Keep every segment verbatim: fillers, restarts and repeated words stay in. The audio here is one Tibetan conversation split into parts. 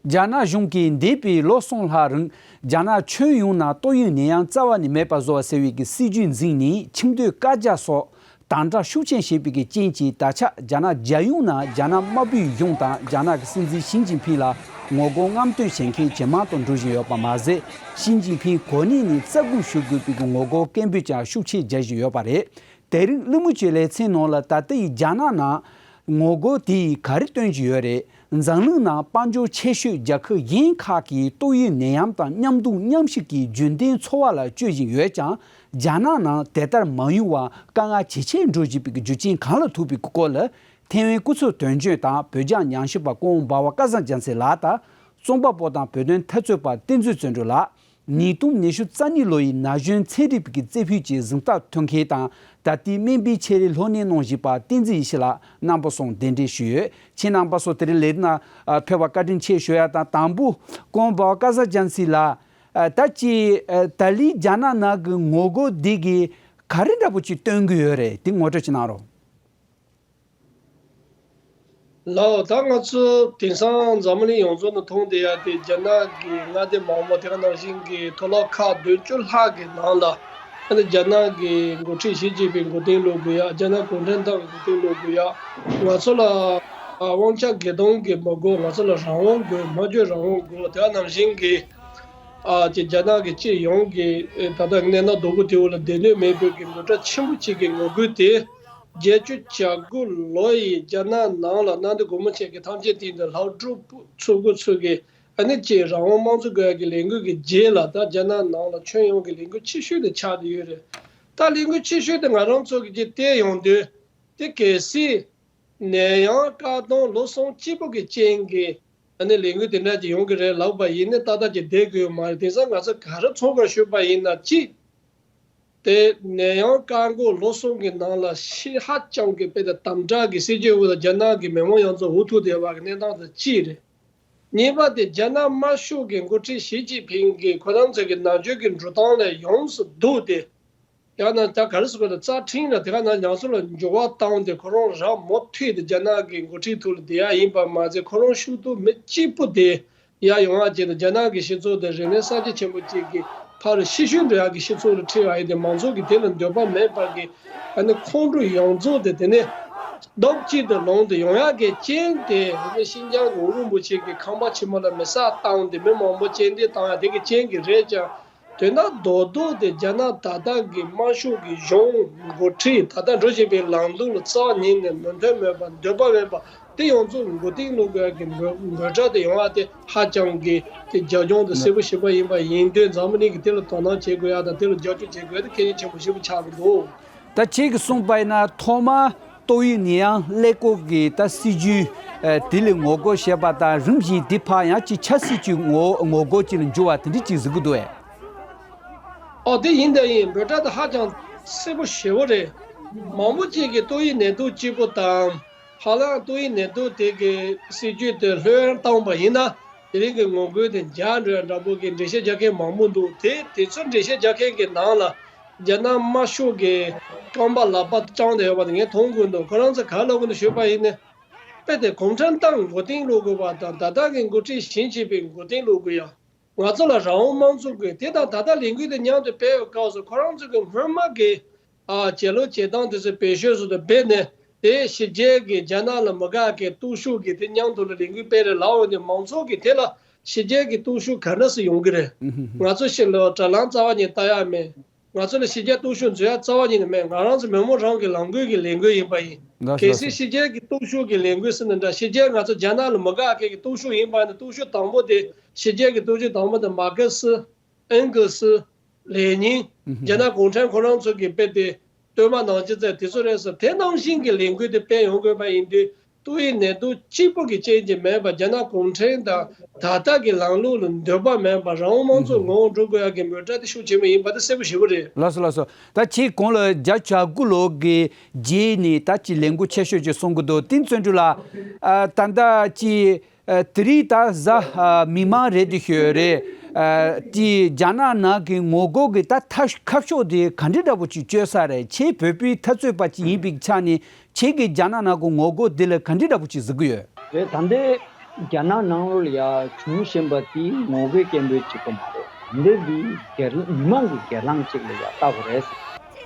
རྒྱ་ནག་གཞུང་གིས་འདས་པའི་ལོ་གསུམ་ལྷག་རིང་རྒྱ་ནག་ཁྱོན་ཡོངས་ན་ཏོག་དབྱིབས་ནད་ཡམས་རྩ་བ་ནས་མེད་པ་བཟོ་བ་ཟེར་བའི་གི་སྲིད་ཇུས་འཛིན་ནས་ཁྱིམ་སྡོད་བཀའ་རྒྱ་སོགས་དམ་དྲག་ཤུགས་ཆེན་བྱས་པའི་གི་རྐྱེན་གྱིས། ད་ཆ་རྒྱ་ནག་རྒྱལ་ཡོངས་ན་རྒྱ་ནག་དམར་པོའི་གཞུང་དང་རྒྱ་ནག་གི་སྲིད་འཛིན་ཞི་ཅིན་ཕིང་ལ་ངོ་རྒོལ་རྔམ་སྟོན་བྱེད་མཁན་ཇེ་མང་དུ་འགྲོ་བཞིན་ཡོད་པ་མ་ཟད། ཞི་ཅིན་ཕིང་གོ་གནས་ནས་རྩ་དགོས་ཞུ་དགོས་པའི་གི་ངོ་རྒོལ་སྐད་འབོད་ཀྱང་ཤུགས་ཆེ་རྒྱག་བཞིན་ཡོད་པ་རེད། དེ་རིང་གླེང་མོལ་གྱི་ལེ་ཚན་ནང་ལ་ད་ལྟའི་རྒྱ་ནག་ནང་ངོ་རྒོལ་དེ་ཡིས་ག་རེ་སྟོན་གྱི་ཡོད་རེད། འཛམ་གླིང་ནང་དཔལ་འབྱོར་ཆེ་ཤོས་རྒྱལ་ཁབ་གཞན་ཁག་གིས་ཏོག་དབྱིབས་ནད་ཡམས་དང་མཉམ་འདུག་མཉམ་བཞུགས་ཀྱི་རྒྱུན་ལྡན་འཚོ་བ་ལ་སྤྱོད་བཞིན་ཡོད་ཀྱང་། རྒྱ་ནག་ནང་དེ་ལྟར་མ་ཡོང་བར་དཀའ་ངལ་ཇེ་ཆེར་འགྲོ་བཞིན་པའི་རྒྱུ་རྐྱེན་གང་ལ་ཐུག་པའི་སྐོར་ལ། ཐེ་ཝན་སྐུ་ཚབ་དོན་གཅོད་དང་བོད་རྒྱ་ཉམས་ཞིབ་པ་ཀོང་འབའ་བ་སྐལ་བཟང་རྒྱལ་མཚན་ལགས་དང་། རྩོམ་པ་པོ་དང་བོད་དོན་འཐབ་རྩོད་པ་བསྟན་འཛིན་བརྩོན་འགྲུས་ལགས། ཉིས་སྟོང་ཉི་ཤུ་རྩ་གཉིས་ལོ་ཡི་ན་གཞོན་ཚན་རིག་པའི་གི་རྩེ་ཕུད་ཀྱི་གཟེངས་རྟགས་ཐོབ་མཁན་དང་། ད་ལྟའི་སྨན་པའི་ཆེད་ལས་སློབ་གཉེར་གནང་བཞིན་པ་བསྟན་འཛིན་ཡེ་ཤེས་ལགས་རྣམ་པ་གསུམ་གདན་འདྲེན་ཞུས་ཡོད། ཁྱེད་རྣམ་པ་ཚོ་དེ་རིང་ལས་རིམ་ནང་ཕེབས་པར་བཀའ་དྲིན་ཆེ་ཞུ་ཡ་དང་། དང་པོ་ཀོང་འབའ་བ་སྐལ་བཟང་རྒྱལ་མཚན་ལགས། ད་ཅི་ད་ལི་རྒྱ་ནག་ནང་གི་ངོ་རྒོལ་འདི་གིས་ག་རེ་འདྲ་པོ་ཅིག་སྟོན་གི་ཡོད་རེད། དེ་ངོ་སྤྲོད་ཅིག་གནང་རོགས། ལགས། ད་ང་ཚོ་དེང་སང་འཛམ་གླིང་ཡོངས་རྫོགས་ནས་མཐོང་བསྡད་ཡ་དེ། རྒྱ་ནག་གི་མངའ་སྡེ་མང་པོ་དེ་ག་ནང་བཞིན་གྱི་མཐོ་སློབ་ཁག་བདུན་ཅུ་ལྷག་གི་ནང་ལ། ཨ་ནི་རྒྱ་ནག་གི་འགོ་ཁྲིད་ཞི་ཅིན་ཕིང་མགོ་རྟིང་སློག་དགོས་ཡ། རྒྱ་ནག་གུང་ཁྲན་ཏང་གི་མགོ་རྟིང་སློག་དགོས་ཡ། ང་ཚོ་ལ་ཨ་དབང་ཆ་སྒེར་སྡོམ་གྱི་མི་དགོས། ང་ཚོ་ལ་རང་དབང་དགོས། སྨྲ་བརྗོད་རང་དབང་དགོས། དེ་ག་ནང་བཞིན་གྱི་ཨ་ཅེ་རྒྱ་ནག་གི་སྤྱི་ཡོངས་ཀྱི་ཨེ་ད་ལྟ་གནས་སྟངས་སྡུག་པོ་དེ་འོག་ལ་སྡོད་འདོད་མེད་པའི་གི་འབོད་སྒྲ་ཆེན་པོ་གཅིག་གི་ངོ་རྒོལ་དེ། བརྒྱད་ཅུ་གྱ་དགུ་ལོ་ཡི་རྒྱ་ནག་ནང་ལ་གནམ་བདེ་སྒོ་མོ་ཆེ་གི་ཐམས་ཅད་དེ་འདི་ལྷག་འཕྲོ་ཚུགས་དགོས་ཚུལ་གྱི་ཨ་ནི་ཅེ་རང་དབང་དམངས་གཙོ་དགོས་ཡ་གི་ལས་འགུལ་གྱི་རྗེས་ལ། ད་རྒྱ་ནག་ནང་ལ་ཁྱོན་ཡོངས་ཀྱི་ལས་འགུལ་ཆེ་ཤོས་དེ་ཆགས་བསྡད་ཡོད་རེད། ད་ལས་འགུལ་ཆེ་ཤོས་དེ་ང་རང་ཚོ་གི་ཅིག་བལྟས་ཡོང་དུས། དེ་གལ་སྲིད་ནད་ཡམས་བཀག་སྡོམ་ལོ་གསུམ་གཅིག་པོ་གི་རྐྱེན་གྱིས་ཨ་ནི་ལས་འགུལ་དེ་འདྲ་ཅིག་ཡོང་གི་རེད་ལབ་པ་ཡིན་ན་ཏག་ཏག་ཅིག་བསྡད་དགོས་ཡོད་མ་རེད། དེང་སང་ང་ཚོ་ག་རེ་ཚོར་ག་ཞུས་པ་ཡིན་ན། གཅིག་དེ་ནད་ཡམས་བཀག་འགོག་ལོ་གསུམ་གྱི་ནང་ལ་ཤི་ཧ་ཅང་གི་དཔེ་དེ་དམ་དྲག་གི་སྲིད་ཇུས་འོག་ལ་རྒྱ་ནག་གི་མི་མང་ཡོངས་རྫོགས་འུ་ཐུག་བསྡད་པ་གི་གནས་སྟངས་དེ་གཅིག་རེད། གཉིས་པ་དེ་རྒྱ་ནག་དམར་ཤོག་གི་འགོ་ཁྲིད་ཞི་ཅིན་ཕིང་གིས་ཁོ་རང་ཚོ་གི་ནང་ཆོས་ཀྱི་འགྲོ་སྟངས་ལས་ཡོངས་སུ་ལྡོག་སྟེ། ཡང་ན་ད་ག་རེ་ཟེར་དགོས་རེད། རྩ་ཁྲིམས་ལ་དེ་ག་ནང་ང་ཚོ་ལ་འགྱུར་བ་བཏང་སྟེ་ཁོ་རང་རང་མུ་མཐུད་དེ་རྒྱ་ནག་གི་འགོ་ཁྲིད་ཐོག་ལ་བསྡད་ཡ་ཡིན་པ་མ་ཟད། ཁོ་རང་ཤུགས་ཐོགས་མི་གཅིག་པུ་དེ་ཡར་ཡོང་ཡ་བྱས་ཏེ། རྒྱ་ནག་གི་སྤྱི་ཚོགས་དེ་རིག་གནས་གསར་བརྗེ་ཆེན་པོ་གཅིག་གི་ཕར་ཕྱི་བཤོལ་འགྲོ་ཡ་གི་སྤྱི་ཚོགས་ལ་ཁྲིད་ཡ་ཡིན་ཏེ། མང་ཚོགས་ཀྱི་དེ་ལ་འདོད་པ་མེད་པ་གི་ཨ་ནི་ཁོང་ཁྲོ་ཡོངས་རྫོགས་དེ། དེ་ནས་སྟོབས་གཅིག་ཏུ་ལངས་ཏེ་ཡོང་ཡ་གི་རྐྱེན་དེ། ཨ་ནི་ཤིན་ཅང་གི་ཝུ་རིན་པོ་ཆེ་གི་ཁང་པ་ཆེན་མོ་ལ་མེ་སྲེག་བཏང་སྟེ་མི་མང་པོ་རྐྱེན་འདས་བཏང་ཡ་དེ་གི་རྐྱེན་གྱིས་རེད་ཀྱང་། དོན་དག་རྡོག་རྡོག་དེ་རྒྱ་ནག་ད་ལྟ་གི་དམར་ཤོག་གི་གཞུང་འགོ་ཁྲིད། ད་ལྟ་འགྲོ་བཞིན་པའི་ལམ་ལུགས་ལ་རྩ་བ་ཉིད་ནས་མོས་མཐུན་མེད་པ། འདོད་པ་མེད་པ་དེ་ཡོངས་རྫོགས་མགོ་རྟིང་སློག་དགོས་ཀྱི་འབོད་འབོད་སྒྲ་དེ་ཡོང་བ་དེ་ཧ་ཅང་གི་དེ་རྒྱབ་ལྗོངས་དེ་གསལ་པོ་ཞེ་པོ་ཡིན་པ་ཡིན་དུས། འཛམ་བུ་གླིང་གིས་དེ་ལ་དོ་སྣང་བྱེད་དགོས་ཡ་དང་། དེ་ལ་རྒྱབ་སྐྱོར་བྱེད་དགོས་ཡ་དེ་གལ་ཆེན་པོ་ཞེ་པོ་ཆགས་ཀྱི་འདུག། ད་ཁྱེད་ཀྱིས་གསུངས་པ་ཡིན་ན། ཐོག་མར་ཏོག་དབྱིབས་ནད་ཡམས་ཀླད་ཀོར་གྱི་ད་སྲིད་ཇུས་ཨ་དེ་ལ་ངོ་རྒོལ་བྱས་པ་དང་། རིམ་བཞིན་དེ་ཕར་ཡང་ཅིག་ཆབ་སྲིད་ཀྱི་ངོ་ངོ་རྒོལ་ཅིག་ལ་འགྱུར་བ་དེ་འདྲ་ཅིག་གཟིགས་ཀྱི་འདུག་ཨེ། ཨོ་དེ་ཡིན་དང་ཡིན། འབོད་སྒྲ་དེ་ཧ་ཅང་གསལ་པོ་ཞེ་པོ་རེད། མང་པོ་ཅིག་གིས་ཏོག་དབྱིབས་ནད་དུག་གཅིག་པོ་དང་། ཧ་ལམ་ཏོག་དབྱིབས་ནད་དུག་དེ་གི་སྲིད་ཇུས་དེ་ལྷོད་ཡངས་བཏང་བ་ཡིན་ན། དེ་རིང་གི་ངོ་རྒོལ་དེ་འཇགས་འགྲོ་ཡ་འདྲ་པོ་གི་འགྲེལ་བཤད་རྒྱག་མཁན་མང་པོ་འདུག། དེ་དེ་ཚོ་འགྲེལ་བཤད་རྒྱག་མཁན་གྱི་ནང་ལ་རྒྱ་ནག་དམར་ཤོག་གི་རྐང་པ་ལག་པ་བརྐྱངས་བསྡད་ཡོད་པ་དེ་ངས་མཐོང་གི་འདུག། ཁོ་རང་ཚོ་ག་རེ་ལབ་ཀྱི་འདུག་ཞུས་པ་ཡིན་ན། དཔེ་དེ་གུང་ཁྲན་ཏང་མགོ་རྟིང་སློག་དགོས་པ་དང་། ད་ལྟ་གི་འགོ་ཁྲིད་ཞི་ཅིན་ཕིང་མགོ་རྟིང་སློག་དགོས་ཡ། ང་ཚོ་ལ་རང་དབང་དམངས་གཙོ་དགོས། དེ་དང་ད་ལྟ་ལས་འགུལ་དེ་མཉམ་དུ་སྤེལ་བའི་སྐབས་སུ། ཁོ་རང་ཚོ་གི་སྔོན་མ་གི་ཨ་བྱེད་ལུགས་བྱེད་སྟངས་དེ་ཚོ་བེད་སྤྱོད་སུ་དུ་འབད་ནས། དེ་ཕྱི་རྒྱལ་གྱི་རྒྱ་ནག་ལ་མི་དགའ་མཁན་སྟོབས་ཤུགས་ཀྱིས་དེ་མཉམ་དུ་ལ་ལས་འགུལ་སྤེལ་རེད་ལབ་འོང་དུས། མང་ཚོགས་ཀྱིས་དེ་ལ་ཕྱི་རྒྱལ་གྱི་སྟོབས་ཤུགས་ག་འདྲ་སེ་ཡོང་གི་རེད། ང་ཚོ་ཕྱི་ལ་དྲ་ལམ་རྩ་བ་ཉིད་ལྟ་ཡག་མེད། ང་ཚོ་ལ་ཕྱི་རྒྱལ་སྟོབས་ཤུགས་འཛུལ་ཡག་རྩ་བ་ཉིད་ནས་མེད། ང་རང་ཚོ་མི་མང་རང་གི་ལམ་ཁུར་གྱི་ལས་འགུལ་ཡིན་པ་ཡིན། གལ་སྲིད་ཕྱི་རྒྱལ་གྱི་སྟོབས་ཤུགས་ཀྱི་ལས་འགུལ་ཟེར་ན་འདྲ། ཕྱི་རྒྱལ་ང་ཚོ་རྒྱ་ནག་ལ་མི་དགའ་མཁན་གྱི་སྟོབས་ཤུགས་ཡིན་པ་ཡིན་ན། སྟོབས་ཤུགས་དང་པོ་དེ། ཕྱི་རྒྱལ་གྱི་སྟོབས་ཤུགས་དང་པོ་དེ་མར་ཁེ་སི། ཨེང་གལ་སི། ལེ་ཉིན། རྒྱ་ནག་གུང་ཁྲན་ཁོ་རང་ཚོ་གི་དཔེ་དེ་གཏོར་མ་ནང་ཆེན་ཚད་དེ་ཚོ་རེད་ཟེར། དེ་ནང་བཞིན་གྱི་ལས་འགུལ་དེ་སྤེལ་ཡོང་དགོས་པ་ཡིན་དུས། ཏོག་དབྱིབས་ནད་དུག་གཅིག་པོ་གི་རྐྱེན་གྱིས་མིན་པར། རྒྱ་ནག་གུང་ཁྲན་དང་ད་ལྟ་གི་ལམ་ལུགས་ལ་འདོད་པ་མེད་པར། རང་དབང་དམངས་གཙོ་ངོ་བོ་འགྲོ་དགོས་ཡག་གི་འབོད་སྒྲ་དེ་ཤུགས་ཆེན་པོ་ཡིན་པ་དེ་གསལ་པོ་ཞེ་པོ་རེད། ལགས་སོ་ལགས་སོ། ད་ཁྱེད་གོང་ལ་བརྒྱད་ཅུ་གྱ་དགུ་ལོ་གི་རྗེས་ནས་ད་ཅི་ལས་འགུལ་ཆེ་ཤོས་ཅིག་གསུང་གི་འདུག། བསྟན་བརྩོན་འགྲུས་ལགས། ཨ་ད་ལྟ་ཅི། ཨ་དེ་རིང་ད་གཟའ་ཨ་མིག་དམར་རེད་འདུག་ཤོད་རེད། ཨ་དེ་རྒྱ་ནག་ནང་གི་ངོ་རྒོལ་གྱི་ད་ཐབས་ཁ་ཕྱོགས་དེ་ག་འདྲ་འདྲ་པོ་ཅིག་སྤྱོད་ས་རེད། ཁྱེད་བོད་པའི་འཐབ་རྩོད་པ་ཅིག་ཡིན་པའི་ཆ་ནས། ཁྱེད་ཀྱིས་རྒྱ་ནག་ནང་གི་ངོ་རྒོལ་འདི་ལ་ག་འདྲ་འདྲ་པོ་ཅིག་གཟིགས་ཀྱི་ཡོད། རེད། ད་ལྟའི་ རྒྱ་ནག་ནང་ལོགས་ལ་ཡ་བྱུང་བཞིན་པ་དེ་ངོ་རྒོལ་སྐད་འབོད་གཅིག་པོ་མ་རེད། འདི་འདི་སྒེར་མི་མང་གི་སྒེར་ལངས་གཅིག་ལ་ཡ་ལྟ་དགོས་རེད་ཟེར།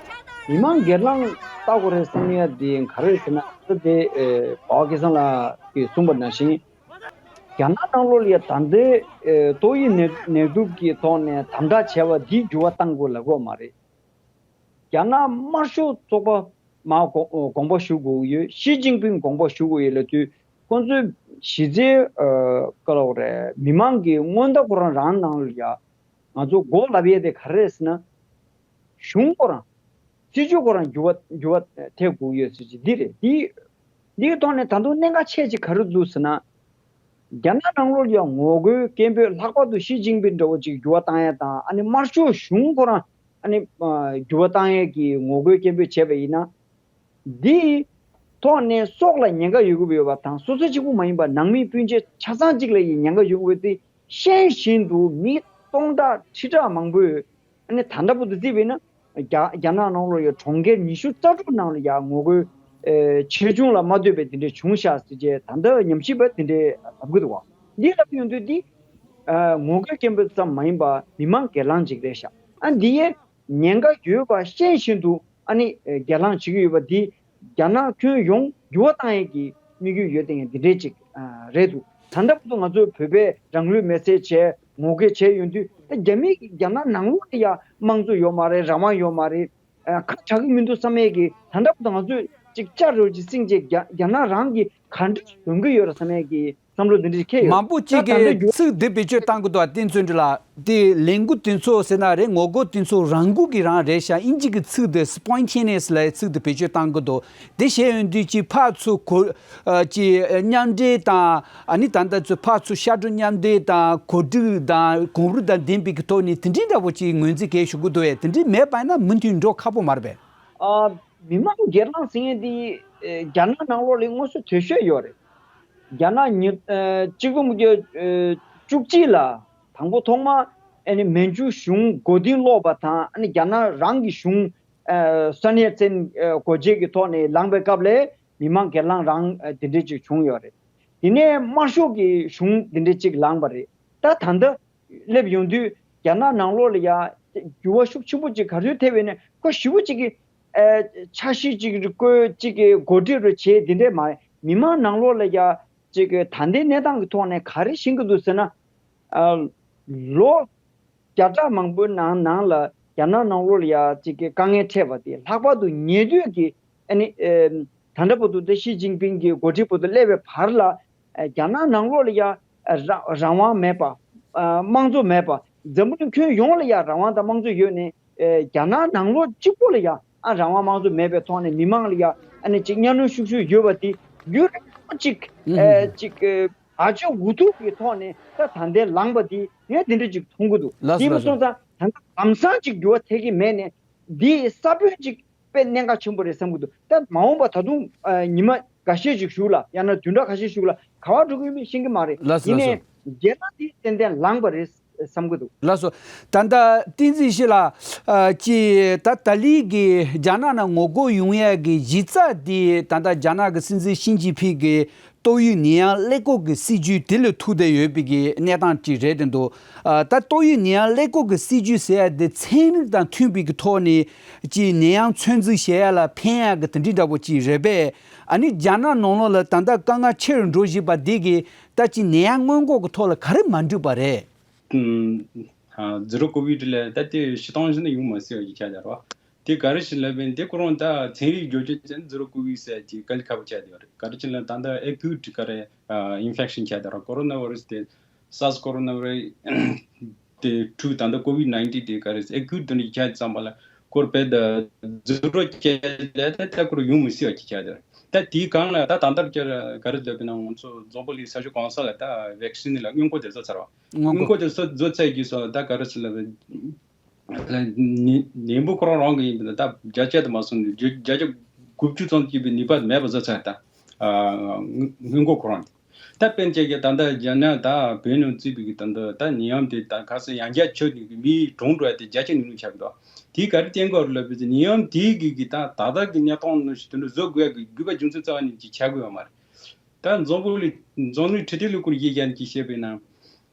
མི་མང་སྒེར་ལངས་ལྟ་དགོས་རེད་བསམ་ཡ་དེ་ག་རེ་རེད་ཟེར་ན། ད་དེ་ཨེ་པ་སྐལ་བཟང་ལགས་ཀྱིས་གསུངས་པ་ནང་བཞིན། རྒྱ་ནག་ནང་ལོགས་ལ་ཡ་ད་ལྟའི་ཨེ་ཏོག་དབྱིབས་ནད་ནད་དུག་གི་ཐོག་ནས་དམ་དྲག་བྱས་པ་འདི་འགྱུར་བ་གཏང་དགོས་ལབ་ཀྱི་ཡོད་མ་རེད། རྒྱ་ནག་དམར་ཤོག་ཚོགས་པ་མར་དགོངས་དགོངས་པ་ཞུ་དགོས་ཀྱི་ཡོད། ཞི་ཅིན་ཕིང་དགོངས་པ་ཞུ་དགོས་ཡོད་ལབ་དུས། ཁོང་ཚོས་གཞི་རྩའི་ཨ་ག་ལབ་དགོས་རེད། མི་མང་གི་མངོན་བརྡ་ཁོ་རང་རང་ནང་ལ་ཡ། ང་ཚོ་མགོ་ལབ་ཡས་དེ་ག་རེ་རེད་ཟེར་ན། གཞུང་ཁོ་རང་། སྲིད་ཇུས་ཁོ་རང་འགྱུར་བ་འགྱུར་བ་ཐེབས་དགོས་ཀྱི་ཡོད་ཟེར་གྱི་འདི་རེད། འདི་འདིའི་ཐོག་ནས་ད་དུང་གནད་འགག་ཆེ་ཅིག་ག་རེ་འདུག་ཟེར་ན། རྒྱ་ནག་ནང་ལོགས་ལ་ཡང་ངོ་རྒོལ་སྐད་འབོད། ལྷག་པར་དུ་ཞི་ཅིན་ཕིང་འདྲ་བོ་ཅིག་འགྱུར་བ་བཏང་ཡས་དང་། ཨ་ནི་དམར་ཤོག་གཞུང་ཁོ་རང་ཨ་ནི་ཨ་འགྱུར་བ་བཏང་ཡས་ཀྱི་ངོ་རྒོལ་སྐད་འབོད་བྱས་པ་ཡིན་ན། འདིའི་ཐོག་ནས་སྲོག་ལ་ཉེན་ཁ་ཡོད་ཀྱི་ཡོད་པ་དང་། སོ་སོ་གཅིག་པུ་མ་ཡིན་པར་ནང་མི་སྤུན་མཆེད་ཆ་ཚང་གཅིག་ལ་ཡང་ཉེན་ཁ་ཡོད་ཀྱི་ཡོད་དེ་ཤེས་བཞིན་དུ། མི་སྟོང་ཕྲག་ཁྲི་ཕྲག་མང་པོས། ཨ་ནི་ད་ལྟ་བར་དུ་བརྩིས་པས་ན། རྒྱ་རྒྱ་ནག་ནང་ལོགས་ཡ་གྲོང་ཁྱེར་ཉི་ཤུ་རྩ་དྲུག་ནང་ལ་ཡ་ངོ་རྒོལ་ཨེ་ཆེ་ཆུང་ལ་མ་ལྟོས་པའི་དེ་འདྲའི་བྱུང་ཤག་ཟེར་བྱས། ད་ལྟ་ཉམས་ཞིབ་པ་དེ་འདྲའི་ལབ་ཀྱི་འདུག་བ། འདི་ལབ་ཡོང་དུས་འདི་ཨ་ངོ་རྒོལ་སྐད་འབོད་ཙམ་མ་ཡིན་པ་མི་མང་སྒེར་ལངས་ཅིག་རེད་ཤག་ཨ་འདི་ཡས་ཉེན་ཁ་ཡོད་པ་ཤེས་བཞིན་དུ་ཨ་ནི་ཨེ་སྒེར་ལངས་བྱེད་ཀྱི་ཡོད་པ་འདི། རྒྱ་ནག་ཁྱོན་ཡོངས་འགྱུར་བ་བཏང་ཡས་ཀྱི་དམིགས་ཡུལ་ཡོད་དེ་ཡང་འདི་འདྲའི་ཅིག་ཨ་རེད་འདུག་ད་ལྟ་བར་དུ་ང་ཚོས་བོད་པས་རང་ལུས་མེར་སྲེག་བྱས་ངོ་རྒོལ་བྱས་ཡོང་དུས། ད་རྒྱ་མི་རྒྱ་ནག་ནང་ལོགས་ལ་ཡ་དམངས་གཙོ་ཡོད་མ་རེད། རང་དབང་ཡོད་མ་རེད། ཨ་ཁ་གྲག་གི་མི་འདུག་བསམ་ཡས་ཀྱི། ད་ལྟ་བར་དུ་ང་ཚོས་ཅིག་ཅ་རོ་ཅིག་བསྲིངས་བྱས། རྒྱ་རྒྱ་ནག་རང་གིས་ག་འདྲ་ཡོང་གི་ཡོད་རེད་བསམ་ཡས་ཀྱི་བསམ་བློ་འདི་འདྲ་ཞིག་འཁྱེར་ཡོད། མང་པོ་ད་གཅིག་ད་ལྟ་གིས་རྒྱུ་ཚིག་འདི་བེད་སྤྱོད་བཏང་གི་འདུག་བསྟན་ཚུལ་འདི་ལ། དེ་ལས་འགུལ་དེ་ཚོ་ཟེར་ན་རེད། ངོ་རྒོལ་དེ་ཚོ་རང་འགུལ་གྱིས་རང་རེད་ཤག་ཨིན་ཇི་གི་ཚིག་དེ་spontaneous་ལབ་ཡས་ཚིག་དེ་བེད་སྤྱོད་བཏང་གི་འདུག་དེ་བཤད་ཡོང་དུས་ཀྱི་ཕར་ཚུར་གོ་ཨ་ཀྱི་མཉམ་འབྲེལ་དང་། ཨ་ནི་ད་ལྟ་ཚོ་ཕར་ཚུར་ཤར་བགྲོད་མཉམ་འབྲེལ་དང་། གོ་སྒྲིག་དང་གོམས་རིམ་དང་ལྡན་པའི་གི་ཐོག་ནས་དེ་འདྲའི་འདྲ་བོ་ཅིག་ངོས་འཛིན་གལ་ཞུ་གི་འདུག་བས། དེ་འདྲའི་མེད་པ་ཡིན་ན་མུ་མཐུད་འགྲོ་ཁག་པོ་མ་རེད་པས། ཨ། མི་མང་སྒེར་ལངས་ཟེར་མཁན་དེ་ཨེ་རྒྱ་ནག་ནང་ལོགས་ལ་དངོས་སུ་དོད་ཤོས་ཡོད་རེད། རྒྱ་ནག་ཉིས་ཨེ་གཅིག་སྟོང་དགུ་བརྒྱ་ཨེ་བཅུ་གཅིག་ལ་དང་པོ་ཐོག་མ་ཨ་ནི་མན་ཇུ་གཞུང་མགོ་རྟིང་སློག་པ་དང་། ཨ་ནི་རྒྱ་ནག་རང་གི་གཞུང་ཨེ་སུན་ཡར་སེན་ཨེ་འགོ་འབྱེད་ཀྱི་ཐོག་ནས་ལངས་པའི་སྐབས་ལ་མི་མང་སྒེར་ལངས་རང་ཨེ་དེ་འདྲས་ཅིག་བྱུང་ཡོད་རེད། དེ་ནས་དམར་ཤོག་གི་གཞུང་དེ་འདྲས་ཅིག་ལངས་པ་རེད། ད་ད་ལྟ་སླེབས་ཡོང་དུས་རྒྱ་ནག་ནང་ལོགས་ལ་ཡ་འགྱུར་བ་ཤུགས་ཆེན་པོ་ཅིག་ག་ཚོད་ཐེབས་ཡོད་ནས། ཁོ་ཞེ་པོ་ཅིག་གི་ཨ་འཆར་གཞི་ཅིག་རེ་བཀོད། ཅིག་གི་འགོ་ཁྲིད་རེ་བྱས། དེ་འདྲས་མ་རེད། མི་མང་ནང་ལོགས་ལ་ཡ་ཅིག་གི་ད་ལྟའི་གནས་སྟངས་ཀྱི་ཐོག་ནས་ག་རེ་ཤེས་ཀྱི་འདུག་ཟེར་ན། ཨ་ལོ་བརྒྱ་ཕྲག་མང་པོའི་ནང་ནང་ལ་རྒྱ་ནག་ནང་ལོགས་ལ་ཡ་ཅིག་གི་དཀའ་ངལ་འཕྲད་པ་དེ། ལྷག་པར་དུ་ཉེ་དུས་ཀྱི་ཨ་ནི་ཨེ་ད་ལྟ་བར་དུ་ད་ཞི་ཅིན་ཕིང་གི་འགོ་ཁྲིད་བར་དུ་སླེབས་པའི་བར་ལ། ཨེ་རྒྱ་ནག་ནང་ལོགས་ལ་ཡ་རང་རང་དབང་མེད་པ། ཨ་དམངས་གཙོ་མེད་པ། འཛམ་བུ་གླིང་ཁྱོན་ཡོངས་ལ་ཡ་རང་དབང་དང་དམངས་གཙོ་ཡོད་ནས། ཨེ་རྒྱ་ནག་ནང་ལོགས་གཅིག་པོ་ལ་ཡ་ཨ་རང་དབང་དམངས་གཙོ་མེད་པའི་ཐོག་ནས་མི་མང་ལ་ཡ་ཨ་ནི་ཅིག་གཉའ་གནོན་ཤུགས་ཤུགས་ཡོད་པ་དེ་ཡུན་རིང་པོ་ཅིག་ཨེ་ཅིག་ཨེ་བྱ་སྤྱོད་འུ་ཐུག་གི་ཐོག་ནས་ད་ད་ལྟའི་ལངས་པ་དེ་ངས་དེ་འདྲ་ཅིག་མཐོང་གི་འདུག་ལགས་སོ། དེ་མ་ལགས་སོ། སོང་ཙང་ད་ལྟ་ལམ་སང་ཅིག་འགྱུར་བ་ཐེབས་ཀྱི་མེད་ནས། འདི་ས་བོན་ཅིག་དཔེ་གནད་འགག་ཆེན་པོ་རེད་བསམ་གྱི་འདུག་ད་མ་འོངས་པ་ད་དུང་ཨ་ཉི་མ་འགའ་ཤས་ཤིག་གཞུག་ལ། ཡང་ན་བདུན་ཕྲག་ཁ་ཤས་གཞུག་ལ་ག་པར་འགྲོ་གི་ཡོད་མེད་ཤེས་ཀྱི་མ་རེད། ལགས་སོ། ཡིན་ནའི་ལགས་སོ། རྒྱལ་ཁ་འདི་ཏན་ཏན་ལངས་པ་རེད་བསམ་གྱི་འདུག་ལགས་སོ། ད་ལྟ་བསྟན་འཛིན་ཡེ་ཤེས་ལགས། ཨ་ཅི་ད་ད་ལི་གི་རྒྱ་ནག་ནང་ངོ་རྒོལ་ཡོང་ཡ་གི་གཞི་རྩ་འདི་ད་ལྟ་རྒྱ་ནག་གི་སྲིད་འཛིན་ཞི་ཅིན་ཕིང་གི་ཏོག་དབྱིབས་ནད་ཡམས་ཀླད་ཀོར་གྱི་སྲིད་ཇུས་དེ་ལ་ཐུག་བསྡད་ཡོད་པའི་གི་གནས་སྟངས་ཅིག་རེད་དེ་འདུག་ཨ་ད་ཏོག་དབྱིབས་ནད་ཡམས་ཀླད་ཀོར་གྱི་སྲིད་ཇུས་ཟེར་ཡ་དེ་ཚན་རིག་དང་མཐུན་པའི་གི་ཐོག་ནས་ཅིག་ནད་ཡམས་ཚོད་འཛིན་བྱེད་ཡ་ལ་ཕན་ཡ་གི་དེ་འདྲའི་འདྲ་པོ་ཅིག་རེད་པས། ཨ་ནི་རྒྱ་ནག་ནང་ལོགས་ལ་ད་ལྟ་དཀའ་ངལ་ཆེ་རུ་འགྲོ་བཞིན་པ་འདི་གི་ད་ཅིག་ནད་ཡམས་སྔོན་འགོག་གི་ཐོག་ལ་ག་རེ་མ་འགྲིག་པ་རེད། ཨུམ། ཨ་ཛི་རོ་ཀོ་ཝིཌ་ལ་ད་དེ་སྤྱིར་བཏང་བཞིན་ཡོང་མ་སྲིད་པ་ཅིག་ཆགས་བསྡད་རེད་བ། དེ་ག་རེ་ཞིག་ལབ་པ་ཡིན་དེ་ཁོ་རང་ད་ཚན་རིག་བརྗོད་བྱ་ཅན་ཛི་རོ་ཀོ་ཝིཌ་ཟེར་ཅིག་དཀའ་ལས་ཁག་པོ་ཆགས་བསྡད་ཡོད་རེད། ག་རེ་ཅིག་ལབ་ད་ལྟ་ཨེ་ཀུ་ཊི་ག་རེ་ཨ་ཨིན་ཕེག་ཤན་ཆགས་བསྡད་རེད། ཀོ་རོ་ན་བྷ་ཡི་ར་སི་དེ་སཱར་སི་ཀོ་རོ་ན་བྷ་ཡི་ར་སི་དེ་ཊུ་ད་ལྟ་ཀོ་ཝིཌ་ནའིན་ཊིན་དེ་ག་རེ་ཨེ་ཀུ་ཊི་དེ་འདྲ་ཆགས་ཙམ་པ་ལ་ཁོར་བེད་ཛི་རོ་བཅད་ལས་ད་ད་ཁོར་ཡོང་མི་སྲིད་པ་ཅིག་ཆགས་བསྡད་རེད། ད་དེའི་སྒང་ལ་ད་ད་ལྟར་ཀྱི་ག་རེ་ལབ་པ་ཡིན་ན་ང་ཚོ་འཛམ་བུ་གླིང་ས་ཕྱོགས་གང་ས་ལ་ད་བེག་སིན་ལ་སྔོན་འགོག་དེ་བཟོ་ཚར་བ། སྔོན་སྔོན་འགོག་འགོག་དེ་བཟོ་བཟོ་ཚར་རྗེས་སུ་ད་ག་རེ་ཟེར་ལབ་པ། ནད་ནད་འབུ་ཁོ་རང་རང་གི་ཡིན་པ་ད་བརྒྱ་ཆ་དུ་མ་སོང་ནས་བརྒྱ་བརྒྱ་ཆ་དགུ་བཅུ་ཙམ་སྐྱེས་པའི་ནུས་པ་མེད་པ་བཟོ་ཚར། ད་ཨ་སྔོན་འགོག་ཁོ་རང་དེ་ད་དཔེར་བྱས་ཀྱི་ད་ལྟ་རྒྱ་ནག་ད་བོད་ནང་བརྩིས་པའི་གི་ད་ལྟ་ད་ནད་ཡམས་དེ་ད་ག་ས་ཡང་བསྐྱར་ཁྱབ་ནས་གི་མི་གྲོངས་འགྲོ་ཡ་དེ་བརྒྱ་ཆ་ཉུང་ཉུང་ཆགས་ཀྱི་འདུག་དེ་ག་རེ་བརྟེན་གྱི་ཡོད་རེད་ལབ་པ་ཡིན་ན་ནད་ཡམས་དེ་གི་གི་ད་ད་ལྟ་གི་གནས་སྟངས་ནང་བཞིན་དེ་འདྲ་བཟོ་དགོས་ཡ་གི་དགོས་པ་རྒྱུ་མཚན་རྩ་བ་ནས་ཅིག་ཆགས་ཀྱི་ཡོད་མ་རེད། ད་ ད་འཛམ་བུ་གླིང་འཛམ་གླིང་ཁྲི་ཐིག་ལ་བསྐོར་ཡས་ཀྱི་ཞེས་པའི་ནང་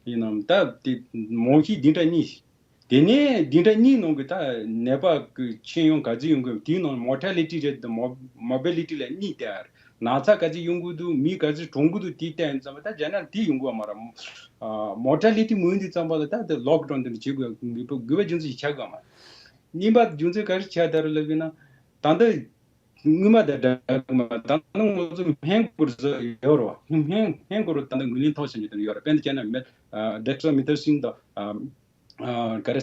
ཡིན་ནམ། ད་དེ་མང་གཞི་འདི་འདྲ་གཉིས། དེ་ནས་འདི་འདྲ་གཉིས་ནང་གི་ད་ནད་པ་གི་ཁྱོན་ཡོངས་ག་ཚོད་ཡོང་གི་དེའི་ནང་མོར་ཊ་ལི་ཊི་རེ་ཊི་དང་མོར་བི་ལི་ཊི་ལ་གཉིས་བལྟས། ན་ཚ་ག་ཚོད་ཡོང་གི་འདུག་མི་ག་ཚོད་གྲོངས་གི་འདུག་དེ་བལྟས་ཙམ་པ་ད་རྒྱ་ནག་དེ་ཡོང་གི་ཡོད་མ་རེད། མོར་ཊ་ལི་ཊི་མི་ཡོང་དུས་ཙམ་པ་ལ་ད་དེ་ལོག་ཌའུན་དེ་འདྲ་བྱེད་དགོས་དགོས་པ་རྒྱུ་མཚན་ཞིག་ཆགས་དགོས་མ་རེད། གཉིས་པ་རྒྱུ་མཚན་ག་རེ་ཆགས་ད་རེད་ལབ་ཡིན་ན། ད་ལྟ་སྔོན་མ་དང་འདྲ་གི་མ། ད་ནི་ང་ཚོ་སྨན་སྐོར་ཟ་ཡོད་རེད་བ། སྨན་སྨན་སྐོར་ད་ལྟ་ངོས་ལེན་ཐོག་བྱེད་མཁན་དེ་ཡོད་རེད། དཔེར་ན་བྱས་ན་མེ་ཌེག་ཊོ་མི་ཐོ་སིན་དང་། ཨ་ཨ་ག་རེ།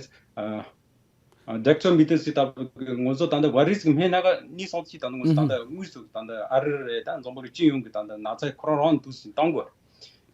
ཨ་ཌེག་ཊོ་མི་ཐོ་སིན་ལྟ་བུ་ང་ཚོ་ད་ལྟ་བྷ་རི་སི་གི་སྨན་སྣ་ཁ་གཉིས་གསུམ་ཅིག་ད་ལྟ་ང་ཚོ་ད་ལྟ་དངོས་སུ་ད་ལྟ་ཨ་རི་རེད། ད་འཛམ་བུ་གླིང་སྤྱི་ཡོངས་ཀྱི་ད་ལྟ་ན་ཚ་ཁོ་རང་རང་འདུག་སེ་བཏང་དགོས་རེད།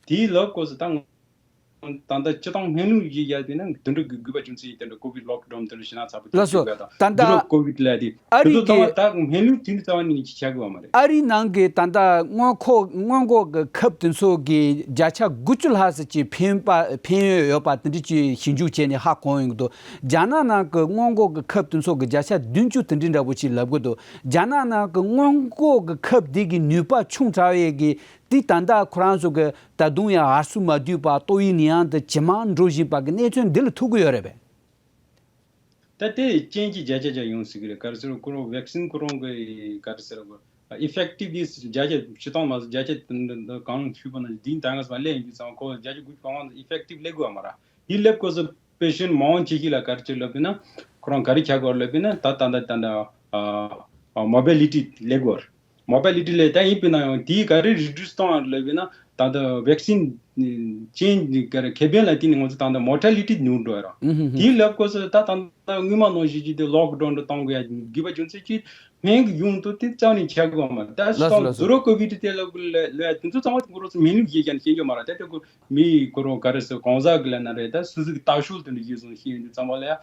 དེའི་ལབ་སྐོར་སུ་ད་ད་ལྟ་སྤྱི་བཏང་སྨན་ལུགས་ཀྱི་ཡ་དེ་ན་དེ་འདྲ་གི་དགོས་པ་རྒྱུ་མཚན་དེ་འདྲ་ཀོ་བིད་ལོག་ཌའུན་དེ་འདྲ་ཞེ་ན་ཚ་པོ་དེ་ལགས་སོ། བྱེད་དགོས་དང་ད་ལྟ་འདི་འདྲ་ཀོ་བིད་ལ་དེ་ཨ་དེ་རི་ཚོ་ཚང་མ་གི་ད་སྨན་ལུགས་དེ་འདྲ་རྩ་བ་ནས་ཅི་བྱ་དགོས་པ་མ་རེད། ཨ་རི་ནང་གི་ད་ལྟ་སྔོན་འགོག་སྔོན་འགོག་གི་ཁབ་དེ་ཚོ་གི་བརྒྱ་ཆ་དགུ་བཅུ་ལྷག་ཙམ་ཅིག་ཕན་པ་ཕན་ཡོན་ཡོད་པ་དེ་འདྲ་ཅིག་ཞིབ་འཇུག་བྱས་ནས་ཧ་གོ་ཡོང་གི་འདུག་རྒྱ་ནག་ནང་གི་སྔོན་འགོག་གི་ཁབ་དེ་ཚོ་གི་བརྒྱ་ཆ་བདུན་ཅུ་དེ་འདྲ་འདྲ་པོ་ཅིག་ལབ་གི་འདུག་རྒྱ་ནག་ནང་གི་སྔོན་འགོག་གི་ཁབ་དེ་གི་ནུས་པ་ཆུང་དྲགས་ཡས་གི་དེ་ད་ལྟ་ཁོ་རང་ཚོ་གི་ད་དུང་ཡང་ཧར་སུ་མ་བསྡུས་པར་ཏོག་དབྱིབས་ནད་ཡམས་དེ་ཇེ་མང་འགྲོ་བཞིན་པ་གི་གནས་ཚུལ་འདི་ལ་ཐུག་གི་ཡོད་རེད་པས། ད་དེ་རྐྱེན་གྱིས་བརྒྱ་ཆ་བརྒྱ་ཡོང་སྲིད་གི་རེད། ག་རེ་ཟེར་ཁོ་རང་ཝེག་སིན་ཁོ་རང་གི་ག་རེ་ཟེར་ཨི་ཕེག་ཊིབ་ནེ་སི་བརྒྱ་ཆ་བཞི་སྟོང་མ་ཟད་བརྒྱ་ཆ་འདི་གང་ཞུས་པ་ན་འདིའི་ད་ང་ཚོ་མ་སླེབས་ཡོང་དུས་ཙང་ཁོ་བརྒྱ་ཆ་དགུ་བཅུ་གོ་གང་ཨི་ཕེག་ཊིབ་སླེབས་དགོས་པ་མ་རེད། འདི་སླེབས་དགོས་སུ་པེ་ཤེན་མང་ཆེ་ཤོས་ལ་ག་རེ་བྱེད་ལབ་ཡིན་ན་ཁོ་རང་ག་རེ་བྱ་དགོས་ལབ་ཡིན་ན་ད་ད་ད་ད་ད་མོ་བི་ལི་ཊི་སླེབས་དགོས་རེད། མོ་བི་ལི་ཊི་ལས་ད་ཡིན་པས་ན་ཡང་དེའི་ག་རེ་རི་ཌིའུ་སི་གཏོང་བ་ལབ་ཡིན་ན་ད་ལྟ་ཝེག་སིན་ཅན་ག་རེ་ཁེ་ཕན་ལ་བརྟེན་ནས་ང་ཚོ་ད་ལྟ་མོར་ཊ་ལི་ཊི་ཉུང་འགྲོ་ཡ་རང་། ཨུ་ཧུ་ཧུ། དེའི་ལབ་སྐོར་སུ་ད་ད་ལྟ་སྔོན་མ་ནང་བཞིན་གྱི་དེ་ལོག་ཌའུན་དུ་གཏོང་དགོས་ཡ་དགོས་པ་རྒྱུ་མཚན་གྱིས་སྨན་གྱི་ཡོང་དུ་དེ་རྩ་ནས་བྱ་དགོས་མ་ད་ལགས་སོ་ལགས་སོ། ཟི་རོ་ཀོ་བིད་དེ་ལབ་ལ་དེ་ཚོ་ཚང་མ་ཁོ་རང་ཚོ་སྨན་ལུགས་ཡིན་ཀྱང་ཤེས་རྒྱུ་མ་རེད། ད་དེ་ཁོ་མི་ཁོ་རང་ག་རེ་ཟེར་གང་ཟག་གི་ལ་ན་རེད། ད་སུ་ཟིག་ལྟ་ཞོག་དེ་འདྲ་ཡོད་སོང་ཤེས་ཡོང་དུས་ཙམ་པ་ལ་ཡ་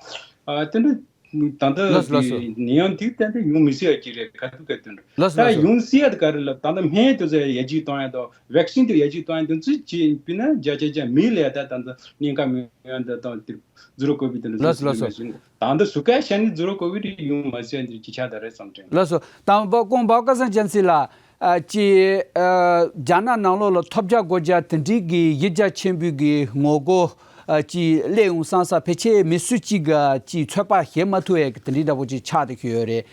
དེ་འདྲ། ད་ལྟ་ལགས་སོ་ལགས་སོ། ནད་ཡམས་དེ་ཏན་ཏན་ཡོང་མི་སྲིད་ཡ་ཅིག་རེད། ག་དུས་ག་དུས་འགྲོ། ལགས་སོ་ད་ལགས་སོ། ཡོང་སྲིད་ཡ་དེ་ག་རེ་ལབ་ད་ལྟ་སྨན་དེ་ཚོ་ཡར་རྒྱས་གཏོང་ཡ་དང་ཝེག་སིན་དེ་ཡར་རྒྱས་གཏོང་ཡ་དེ་ཚོ་ཅིག་ཡིན་ན་བརྒྱ་ཆ་བརྒྱ་མི་ལ་ཡ་ད་ད་ལྟ་གཉན་ཁ་མི་ཡོང་ཡ་འདི་དང་དེ་ཟི་རོ་ཀོ་བིད་དེ་འདྲ་ལགས་སོ་ཚོ་ལགས་སོ། ཞིག་མེད་སོང་། ད་ལྟ་ཟུར་བཀག་བྱས་ནས་ཟི་རོ་ཀོ་བིད་ཡོང་མ་སྲིད་ཡ་འདི་ཅིག་ཆགས་ད་རེད་བསམ་དྲན། ལགས་སོ། དང་པོ་ཀོང་བ་ཀ་སང་ཅན་སི་ལ། ཨ་ཅི། ཨ་རྒྱ་ནག་ནང་ལོགས་ལ་ཐོབ་རྒྱག་སྒོ་རྒྱག་དེ་འདྲའི་གི་ཡིག་རྒྱ་ཆེན་པོའི་གི་ངོ་རྒོལ་ཨ་ཅི་སླེབས་ཡོང་སང་ས་ཕལ་ཆེར་མི་སུ་གཅིག་ག་ཅི་ཚོད་དཔག་བྱེད་མ་ཐུབ་ཡ་གི་དེ་འདྲའི་འདྲ་པོ་ཅིག་ཆགས་བསྡད་ཀྱི་ཡོད་རེད།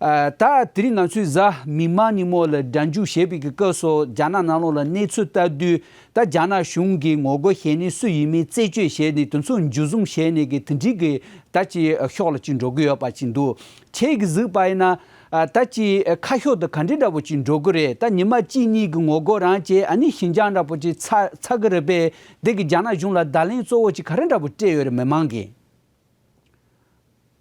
ཨ་ད་དེ་རིང་ང་ཚོས་གཟའ་མིག་དམར་ཉིན་མོ་ལ་སྒྲ་འཇུག་བྱས་པའི་གི་སྐབས་སུ་རྒྱ་ནག་ནང་ལོགས་ལ་གནས་ཚུལ་ལྟ་དུས་ད་རྒྱ་ནག་གཞུང་གི་ངོ་རྒོལ་བྱེད་ནི་སུ་ཡིན་མིན་རྩད་གཅོད་བྱས་ནས་དེ་ཚོ་འཇུ་བཟུང་བྱས་ནས་གི་དེ་འདྲའི་གི་ད་ཅི་ཕྱོགས་ལ་ཅི་འགྲོ་གི་ཡོད་པ་ཅིག་འདུག་ཁྱེད་ཀྱིས་གཟིགས་པ་ཡིན་ན། ཨ་ད་ཅི་ཁ་ཕྱོགས་དེ་ག་འདྲའི་འདྲ་པོ་ཅིག་འགྲོ་གི་རེད། ད་ཉི་མ་གཅིག་གཉིས་ཀྱི་ངོ་རྒོལ་རང་བྱས་ཨ་ནི་ཞི་འཇགས་འདྲ་པོ་ཅིག་ཚ་ཚ་གི་རེད་པས། འདི་གི་རྒྱ་ནག་གཞུང་ལ་བརྡ་ལན་གཙོ་བོ་ཅིག་ག་རེ་འདྲ་པོ་སྤྲད་ཡོད་རེད་མི་མང་གིས།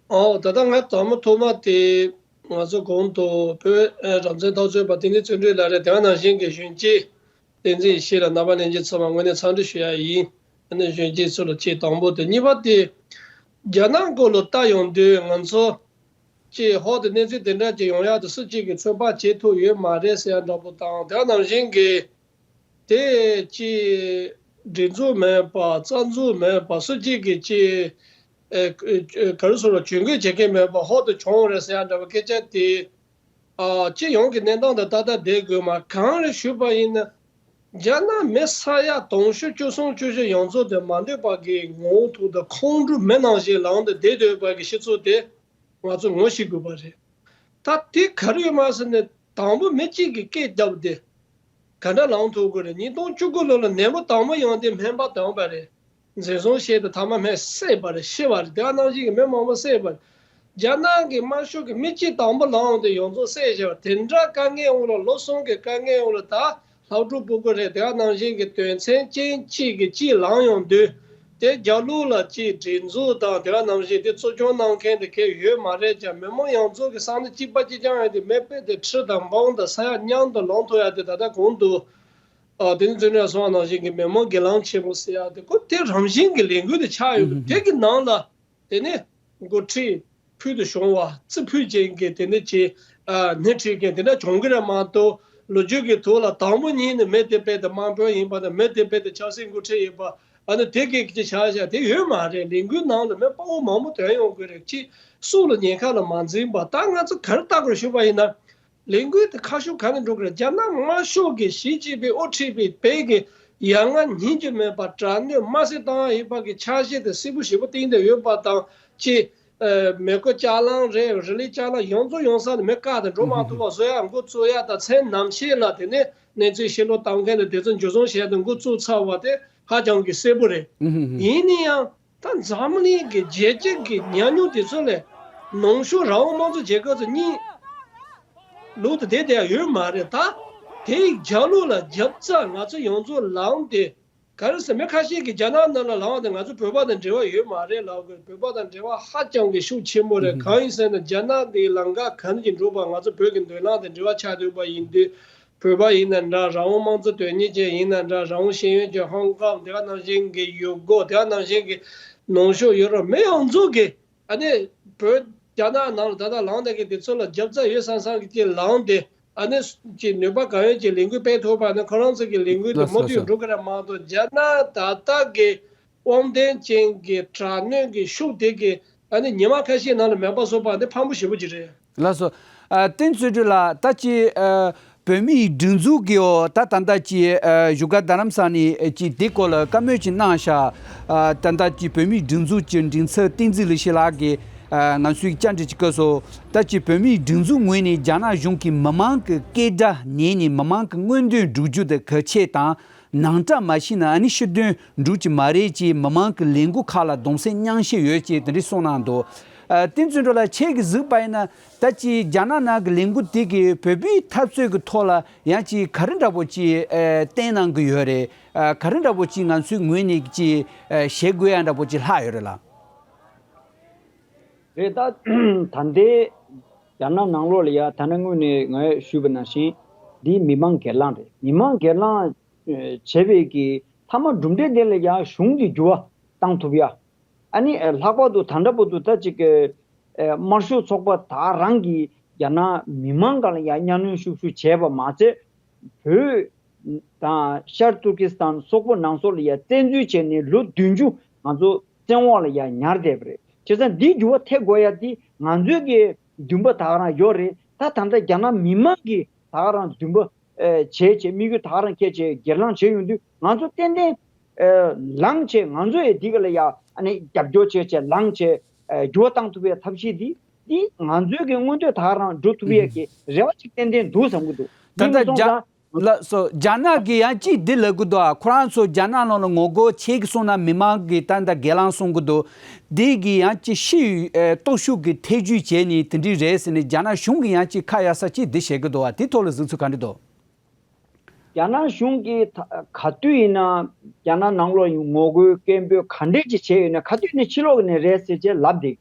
ཨོ་ད་ལྟ་ང་དང་པོ་ཐོག་མ་དེ་ང་ཚོ་གོང་དུ་བོད་ཨ་རང་བཙན་འཐབ་རྩོད་པ་བསྟན་འཛིན་བརྩོན་འགྲུས་ལགས་རེད། དེ་ག་ནང་བཞིན་གྱི་གཞོན་སྐྱེས་བསྟན་འཛིན་ཡེ་ཤེས་ལ་རྣམ་པ་ལྷན་རྒྱས་ཚང་མ་ངོས་ནས་འཚམས་འདྲི་ཞུ་ཡ་ཡིན། ཨ་ནི་གཞོན་སྐྱེས་ཚོ་ལ་ཆེས་དང་པོ་དེ། གཉིས་པ་དེ་རྒྱ་ནག་སྐོར་ལ་ལྟ་ཡོང་དུས་ང་ཚོ། ཅེས་ཧོ་དེ་གནས་ཚུལ་དེ་འདྲ་ཅིག་ཡོང་ཡག་དེ་སུ་གཅིག་གིས་ཚོད་དཔག་བྱེད་ཐུབ་ཡོད་མ་རེད་ཟེར་ཡག་འདྲ་པོ་དང་། དེ་ནང་བཞིན་གྱི་དེ་ཅིག་སྒྲིག་འཛུགས་མེད་པ་རྩ་འཛུགས་མེད་པ་སུ་གཅིག་གིས་ཅིག་ཨེ་ཨེ་ག་རེ་ཟེར་རོ་གྱོད་འགུལ་བྱེད་མཁན་མེད་པ་ཧོ་དེ་བྱུང་རེད་ཟེར་ཡག་འདྲ་པོ་སྐད་ཆ་དེ་ཨ་སྤྱི་ཡོངས་ཀྱི་གནས་སྟངས་དང་ཏག་ཏག་བསྡད་དགོས་མ། གང་རེད་ཞུས་པ་ཡིན་ན་རྒྱ་ནག་མི་ས་ཡ་དུང་ཕྱུར་བཅུ་གསུམ་བཅུ་བཞི་ཡོངས་རྫོགས་དེ་མ་འདོད་པ་གི་ངོ་བོ་ཐུག་དང་ཁོང་ཁྲོ་མེ་ནང་བཞིན་ལངས་ཏེ་བསྡད་སྡོད་པ་གི་སྤྱི་ཚོགས་དེ། ང་ཚོ་ངོ་ཤེས་དགོས་པ་རེད། ད་དེ་ག་རེ་ཡོད་མ་ཟེར་ནས་དང་པོ་མི་གཅིག་གིས་སྐད་བརྒྱབ་སྟེ་ག་འདྲ་ལངས་ཐུབ་དགོས་རེད། ཉིས་སྟོང་བཅུ་དགུ་ལོ་ལ་ནད་པ་དང་པོ་ཡོང་དུས་སྨན་པ་བཏང་བ་རེད། འཛིན་བཟུང་བྱས་ཏེ་མཐའ་མ་སྨན་བསད་པ་རེད། ཤི་བ་རེད། དེ་ག་ནང་བཞིན་གྱི་མི་མང་པོ་བསད་པ་རེད། རྒྱ་ནག་གི་དམར་ཤོག་གི་མི་གཅིག་དང་པོ་ལངས་ཡོང་དུས་ཡོངས་རྫོགས་བསད་བཞག་པ་དེ་འདྲ་དཀའ་ངལ་འོག་ལ་ལོ་གསུམ་གྱི་དཀའ་ངལ་འོག་ལ་ད། ལྷག་འཕྲོ་སྤུ་གུ་རེད། དེ་ག་ནང་བཞིན་གྱི་དོན་ཚན་ཅན་གཅིག་གིས་གཅིག་ལངས་ཡོང་དུས། དེ་རྒྱ་ལུགས་ལ་གཅིག་སྒྲིག་འཛུགས་དང་དེ་ག་ནང་བཞིན་དེ་གཙོ་སྐྱོང་གནང་མཁན་དེ་གས་ཡོད་མ་རེད་ཀྱང་། མི་མང་ཡོངས་རྫོགས་ཀྱི་བསམ་བློ་གཅིག་པ་གཅིག་རྐྱང་ཡོད་དེ་མེད་པས། དེ་ཁྲི་དང་འབངས་དང་ས་ཡ་མཉམ་དུ་ལངས་ཐུབ་ཡ་དེ་ད་ལྟ་གོང་དུ་ཨ་དེ་ནི་བཙུན་ནས་གསུངས་པ་ནང་བཞིན་གྱི་མི་མང་སྒེར་ལངས་ཆེན་པོ་ཟེར་ཡ་དེ་ཁོ་དེ་རང་བཞིན་གྱི་ལས་འགུལ་དེ་ཆགས་ཡོད། དེ་གི་ནང་ལ། དེ་ནས་འགོ་ཁྲིད་ཕུལ་དུ་བྱུང་བ་རྩེ་ཕུད་ཅན་གྱི་དེ་ནས་ཀྱི་ཨ་སྣེ་ཁྲིད་མཁན་དེ་འདྲ་བྱུང་གི་རེད་མ་གཏོགས། ལོ་རྒྱུས་ཀྱི་ཐོག་ལ་དང་པོ་ཉིད་ནས་མི་དེ་དཔེ་དེ་དམངས་དཔོན་ཡིན་པ་དང་། མི་དེ་དཔེ་དེ་ཆབ་སྲིད་འགོ་ཁྲིད་ཡིན་པ། ཨ་ནི་དེ་སྐད་ཀྱི་བྱ་བཞག་དེ་ཡོད་མ་རེད། ལས་འགུལ་ནང་ལ་མི་དཔའ་བོ་མང་པོ་ཐོན་ཡོང་གི་རེད། ཅི་སུ་ལ་ཉེན་ཁ་ལ་མ་འཛིན་པ། ད་ང་ཚོ་ག་རེ་ལྟ་དགོས་ཞུས་པ་ཡིན་ན། ལས་འགུལ་དེ་ཁ་ཕྱོགས་ག་ནས་འགྲོ་གི་རེད། རྒྱ་ནག་དམར་ཤོག་གིས་ཞི་ཅིན་ཕིང་དབུ་ཁྲིད་པའི་བོད་ཀྱི་ཡ་ང་ཉིད་ཀྱི་མེད་པ་དྲག་གནོན་དམར་གསོད་བཏང་བ་ཡིན་པ་གི་འཆར་གཞི་དེ་གསལ་པོ་ཞེ་པོ་བཏིང་བསྡད་ཡོད་པ་དང་གཅིག་ཨ། མེ་འཁོར་ལྕགས་ལམ་རེད། རི་ལི་ལྕགས་ལམ་ཡོངས་རྫོགས་ཡོང་ས་ནས་མི་བཀག་དང་འགྲོ་མ་ཐུབ་པ་བཟོ་ཡ་འགོ་བཙུགས་ཡ་དང་མཚན་ནམ་ཞིག་ལ་དེ་ནས་གནས་ཚུལ་ཕྱི་ལོགས་གཏོང་མཁན་དང་དེ་ཚོ་འཇུ་བཟུང་བྱས་ཏེ་འགོ་བཙུགས་ཚར་བ་དེ་ཧ་ཅང་གི་གསལ་པོ་རེད། ཡིན་ན་ཡང་ད་འཛམ་གླིང་གི་རྒྱལ་སྤྱི་གི་ཉམས་མྱོང་དེ་ཚོ་ལས་ནང་ཆོས་རང་དབང་དམངས་གཙོ་རྒྱལ་ཁབ་ཚོ་གཉིས་ལུགས་དང་ལྡན་བསྡད་ཡ་ཡོད་མ་རེད། ད་དེའི་རྒྱབ་ལོགས་ལ་རྒྱབ་རྩ་ང་ཚོ་ཡོངས་རྫོགས་ལངས་ཏེ། ག་རེ་ཟེར། མི་ཁ་ཤས་ཀྱིས་རྒྱ་ནག་ནང་ལ་ལངས་པ་དེ་ང་ཚོ་བོད་པ་དང་འབྲེལ་བ་ཡོད་མ་རེད་ལབ་དགོས། བོད་པ་དང་འབྲེལ་བ་ཧ་ཅང་གི་ཤུགས་ཆེན་པོ་རེད། གང་ཡིན་ཟེར་ན་རྒྱ་ནག་འདིའི་ལམ་ཁ་ག་ནས་ཀྱི་འགྲོ་བ་ང་ཚོ་བོད་ཀྱི་མདུན་ལམ་དང་འབྲེལ་བ་ཆགས་ཡོད་པ་ཡིན་དུས། བོད་པ་ཡིན་ན་འདྲ། རང་དབང་དམངས་གཙོ་དོན་གཉེར་ཅན་ཡིན་ན་འདྲ། རང་དབང་ཤེས་ཡོན་ཅན། ཧོང་ཀོང་། དེ་ག་ནང་བཞིན་གྱི་ཡུ་གུར། དེ་ག་ནང་བཞིན་གྱི་ནང་ཆོས་ཡོད་རོགས། མི་ཡོངས་རྫོགས་ཀྱིས་ཨ་ནི་བོད་རྒྱ་ནག་ནང་ལ་ད་ལྟ་ལངས་བསྡད་མཁན་དེ་ཚོ་ལ་རྒྱབ་རྩ་ཡོད་བསམ་བསམ་གྱི་ཅིག་ལངས་ཏེ། ཨ་ནི་ཀྱི་ནུས་པ་གང་ཡོད་ཀྱི་ལས་འགུལ་སྤེལ་ཐུབ་པ་ནི་ཁོ་རང་ཚོ་གི་ལས་འགུལ་དེ་ལགས་མུ་མཐུད་སོ། འགྲོ་གི་རེད་མ་གཏོགས། རྒྱ་ནག་ད་ལྟ་གི་དབང་ལྡན་ཅན་གྱི་དྲག་གནོན་གྱི་ཤུགས་དེ་གི་ཨ་ནི་ཉི་མ་ཁ་ཤས་ནང་ལ་མེད་པ་བཟོ་བ་ནི་ཕངས་པོ་ཞེ་པོ་ཅིག་རེད། ལགས་སོ། ཨ། བསྟན་འཛིན་ཚེ་རིང་ལགས། ད་ཅི། ཨ། བོད་མིའི་སྒྲིག་འཛུགས་ཀྱི་འོག་ད་ད་ལྟ་ཅི། ཨ། བཞུགས་སྒར་རྡ་རམ་ས་ནས་ཅི་འདི་སྐོར་ལ་བཀའ་མོལ་ཅིག་གནང་ཤག་ཨ། ད་ལྟ་ཅི་བོད་མིའི་སྒྲིག་འཛུགས་ཀྱི་མགྲིན་ཚབ་བསྟན་འཛིན་ལེགས་བཤད་ལགས་ཀྱིས། ཨ། ང་ཚོའི་བཅར་འདྲི་ཅིག་བཀོད་སོང་། ད་ཅི་བོད་མིའི་སྒྲིག་འཛུགས་ངོས་ནས་རྒྱ་ནག་གཞུང་གིས་མི་མང་གི་སྐད་སྒྲ་ཉན་ནས་མི་མང་གི་མངོན་འདོད་བསྒྲུབ་རྒྱུ་དེ་གལ་ཆེ་དང་། ནང་བཀྲ་མ་ཤིས་ན་ཨ་ནི་ཕྱིར་འདོན་འགྲུབ་ཀྱི་མ་རེད་ཅེས་མི་མང་གི་ལས་འགུལ་ཁག་ལ་གདུང་སེམས་མཉམ་སྐྱེད་ཡོད་ཅེས་དེ་འདྲའི་གསུངས་གནང་འདུག་ཨ། བསྟན་འཛིན་ཚེ་རིང་ལགས། ཁྱེད་ཀྱིས་གཟིགས་པ་ཡིན་ན་ད་ཅི་རྒྱ་ནག་ནང་གི་ལས་འགུལ་དེ་གིས་བོད་པའི་འཐབ་རྩོད་ཀྱི་ཐོག་ལ་ཡང་ཅི་ག་རེ་འདྲ་པོ་ཅིག་ཨ། བསྟན་གནང་གི་ཡོད་རེད། ཨ། ག་རེ་འདྲ་པོ་ཅིག་ང་ཚོའི་ངོས་ནས་ཅིག་ཨ། བྱེད་དགོས་ཡ་འདྲ་པོ་ཅིག་ལྷག་ཡོད་རེད་ལགས། རེད། ད་ད་ལྟའི་རྒྱ་ནག་ནང་ལོགས་ལ་ཡ་ད་ནི་དངོས་གནས་ངས་ཞུས་པ་ནང་བཞིན་འདི་མི་མང་སྒེར་ལངས་རེད། མི་མང་སྒེར་ལངས་བྱས་པའི་གི་མཐའ་མ་གྲུབ་འབྲས་དེ་ལ་ཡ་གཞུང་གི་འགྱུར་བ་བཏང་ཐུབ་ཡ། ཨ་ནི་ལྷག་པར་དུ་ད་ལྟ་བར་དུ་ད་ཅིག་གི་དམར་ཤོག་ཚོགས་པ་ད་རང་གིས་རྒྱ་ནག་མི་མང་སྒང་ལ་ཡ་གཉའ་གནོན་ཤུགས་ཤུགས་བྱས་པ་མ་ཚད། བོད་དང་ཤར་ཏུར་ཀི་སི་ཐན་སོག་པོ་ནང་སོག་ལ་ཡ་བཙན་འཛུལ་བྱས་ནས་ལོ་བདུན་ཅུ་ང་ཚོ་བཙན་འོག་ལ་ཡ་ཉར་བསྡད་པ་རེད། བྱས་ཙང་འདིའི་འགྱུར་བ་ཐེབས་དགོས་ཡ་དེ་ང་ཚོའི་གི་འདུན་པ་ད་ག་རང་ཡོད་རེད། ད་ད་ལྟ་རྒྱ་ནག་མི་མང་གིས་ད་ག་རང་འདུན་པ་ཨེ་བྱས་བྱས། དམིགས་ཡུལ་ད་ག་རང་འཁྱེར་བྱས་སྒེར་ལངས་བྱས་ཡོང་དུས། ང་ཚོ་ཏན་ཏན་ཨེ་ལངས་བྱས། ང་ཚོ་ཡི་འདི་ག་ལ་ཡ་ཨ་ནི་རྒྱབ་སྐྱོར་བྱས་བྱས་ལངས་བྱས། ཨེ་འགྱུར་བ་བཏང་ཐུབ་པའི་ཐབས་ཤེས་འདི་འདི་ང་ཚོའི་གི་མངོན་འདོད་ད་ག་རང་འགྲུབ་ཐུབ་ཡས་ཀྱི་རེ་བ་ཅིག་ཏན་ཏན་འདུག་བསམ་གྱི་འདུག་ད་འདི་ལྟ་མ་སོང་རྒྱ་ཙང་། ལགས་སོ། རྒྱ་ནག་གིས་ཡང་ཅིག་འདི་ལབ་གི་འདུག་ཨ། ཁོ་རང་ཚོ་རྒྱ་ནག་ནང་ལ་ངོ་རྒོལ་བྱེད་ཀྱི་སོང་ན་མི་མང་གིས་ད་ལྟ་སྒེར་ལངས་གསུང་གི་འདུག་འདི་གིས་ཡང་ཅིག་ཕྱིའི་ཨེ་སྟོབས་ཤུགས་ཀྱི་ཐེ་ཇུས་བྱས་ནས་དེ་འདྲའི་རེད་ཟེར་ནས་རྒྱ་ནག་གཞུང་གིས་ཡང་ཅིག་ཁ་གཡར་ས་ཅིག་འདི་བཤད་གི་འདུག་ཨ། དེ་ཐོག་ལ་གཟིགས་ཚུལ་ག་འདྲ་འདུག་རྒྱ་ནག་གཞུང་གིས་ད་ག་དུས་ཡིན་ན་རྒྱ་ནག་ནང་ལོགས་ངོ་རྒོལ་སྐད་འབོད་ག་འདྲས་ཅིག་བྱས་ཡོད་ན། ག་དུས་ནས་ཕྱི་ལོགས་ནས་རེད་ཟེར་བྱས་ལབ་བསྡད།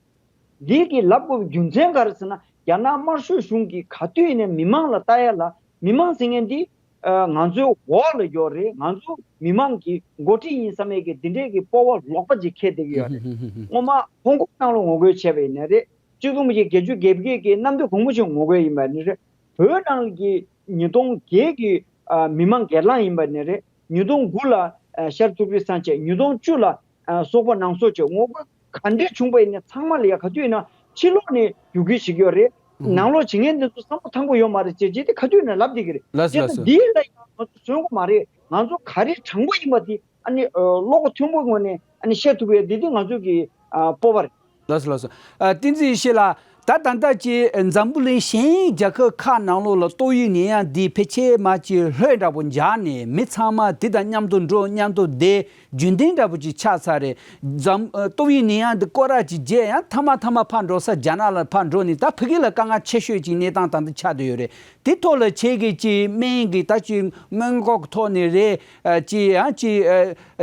འདི་གི་ལབ་དགོས་པའི་རྒྱུ་མཚན་ག་རེ་ཟེར་ན། རྒྱ་ནག་དམར་ཤོག་གཞུང་གིས་ག་དུས་ཡིན་ནའི་མི་མང་ལ་ལྟ་ཡ་ལ། མི་མང་ཟེར་མཁན་འདི་ཨ་ང་ཚོའི་འོག་ལ་ཡོད་རེད། ང་ཚོ་མི་མང་གི་འགོ་ཁྲིད་ཡིན་བསམ་ཡས་ཀྱི་འདི་འདྲས་ཀྱི་སྤོབས་པ་ལོག་པ་ཅིག་འཁྱེར་བསྡད་ཀྱི་ཡོད་རེད། སྔོན་མ་ཧོང་ཀོང་ནང་ལ་ངོ་རྒོལ་བྱས་པ་ཡིན་ནའི་རེད། གཅིག་སྟོང་དགུ་བརྒྱ་བརྒྱད་ཅུ་གྱ་བརྒྱད་ཀྱི་གནམ་བདེ་གོང་མོ་ཆེན་ངོ་རྒོལ་ཡིན་པ་ནི་རེད། བོད་ནང་གི་ཉིས་སྟོང་བརྒྱད་ཀྱི་ཨ་མི་མང་སྒེར་ལངས་ཡིན་པ་ནི་རེད། ཉིས་སྟོང་དགུ་ལ་ཨ་ཤར་ཏུར་ཀི་སི་ཐན་བྱས། ཉིས་སྟོང་བཅུ་ལ་ཨ་སོག་པོ་ནང་སོག་བྱས། ངོ་རྒོལ་ག་འདྲས་བྱུང་པ་ཡིན་ནའི་ཚང་མ་ལ་ཡ་ག་དུས་ཡིན་ན་ཕྱི་ལོགས་ནས་རྒྱུག་ཁྱི་བྱེད་ཀྱི་ཡོད་རེད། ནང་ལོགས་བྱེད་མཁན་འདི་ཚོ་བསམ་བློ་ཐང་པོ་ཡོད་མ་རེད་ཅེས་ཅིག་དེ་ག་དུས་ཡིན་ན་ལབ་བསྡད་ཀྱི་རེད། ལགས་སོ། བྱས་ལགས་ཙང་སོ། འདིའི་ལ་ཡང་ང་ཚོ་བརྩོན་དགོས་མ་རེད། ང་ཚོ་ག་རེ་དྲང་པོ་ཡིན་པ་དེ་ཨ་ནི་ཨ་བློ་ཁོག་མཐུན་པོའི་ངང་ནས་ཨ་ནི་བཤད་ཐུབ་པའི་འདི་དེ་ང་ཚོ་གི་ཨ་སྤོབས་པ་རེད། ལགས་སོ། ལགས་སོ། ཨ་བསྟན་འཛིན་ཡེ་ཤེས་ལགས། ད་ད་ལྟ་ཀྱི་འཛམ་བུ་གླིང་གཞན་རྒྱལ་ཁབ་ཁག་ནང་ལོགས་ལ་ཏོག་དབྱིབས་ནད་ཡམས་འདི་ཕལ་ཆེར་མ་ཅིག་ལྷོད་འདྲ་པོ་འཇགས་ནས་མི་ཚང་མ་དེ་དང་མཉམ་དུ་འགྲོ། མཉམ་དུ་བསྡད། རྒྱུན་ལྡན་འདྲ་པོ་ཅིག་ཆགས་ཚར་རེད། འཛམ་ཨ་ཏོག་དབྱིབས་ནད་ཡམས་འདི་སྐོར་ར་ཅིག་བརྗེ་ཡང་མཐའ་མ་མཐའ་མ་ཕར་འགྲོ་ས་རྒྱ་ནག་ལ་ཕར་འགྲོ་ནས། ད་ཕ་གི་ལ་དཀའ་ངལ་ཆེ་ཤོས་ཅིག་གནས་སྟངས་ད་ལྟ་ཆགས་བསྡད་ཡོད་རེད། དེ་ཐོག་ལ་ཁྱེད་ཀྱིས་ཅིག་སྨན་གྱི་ད་ཅིག་སྔོན་འགོག་གི་ཐོག་ནས་རེད། ཨ་ཅིག་ཨ་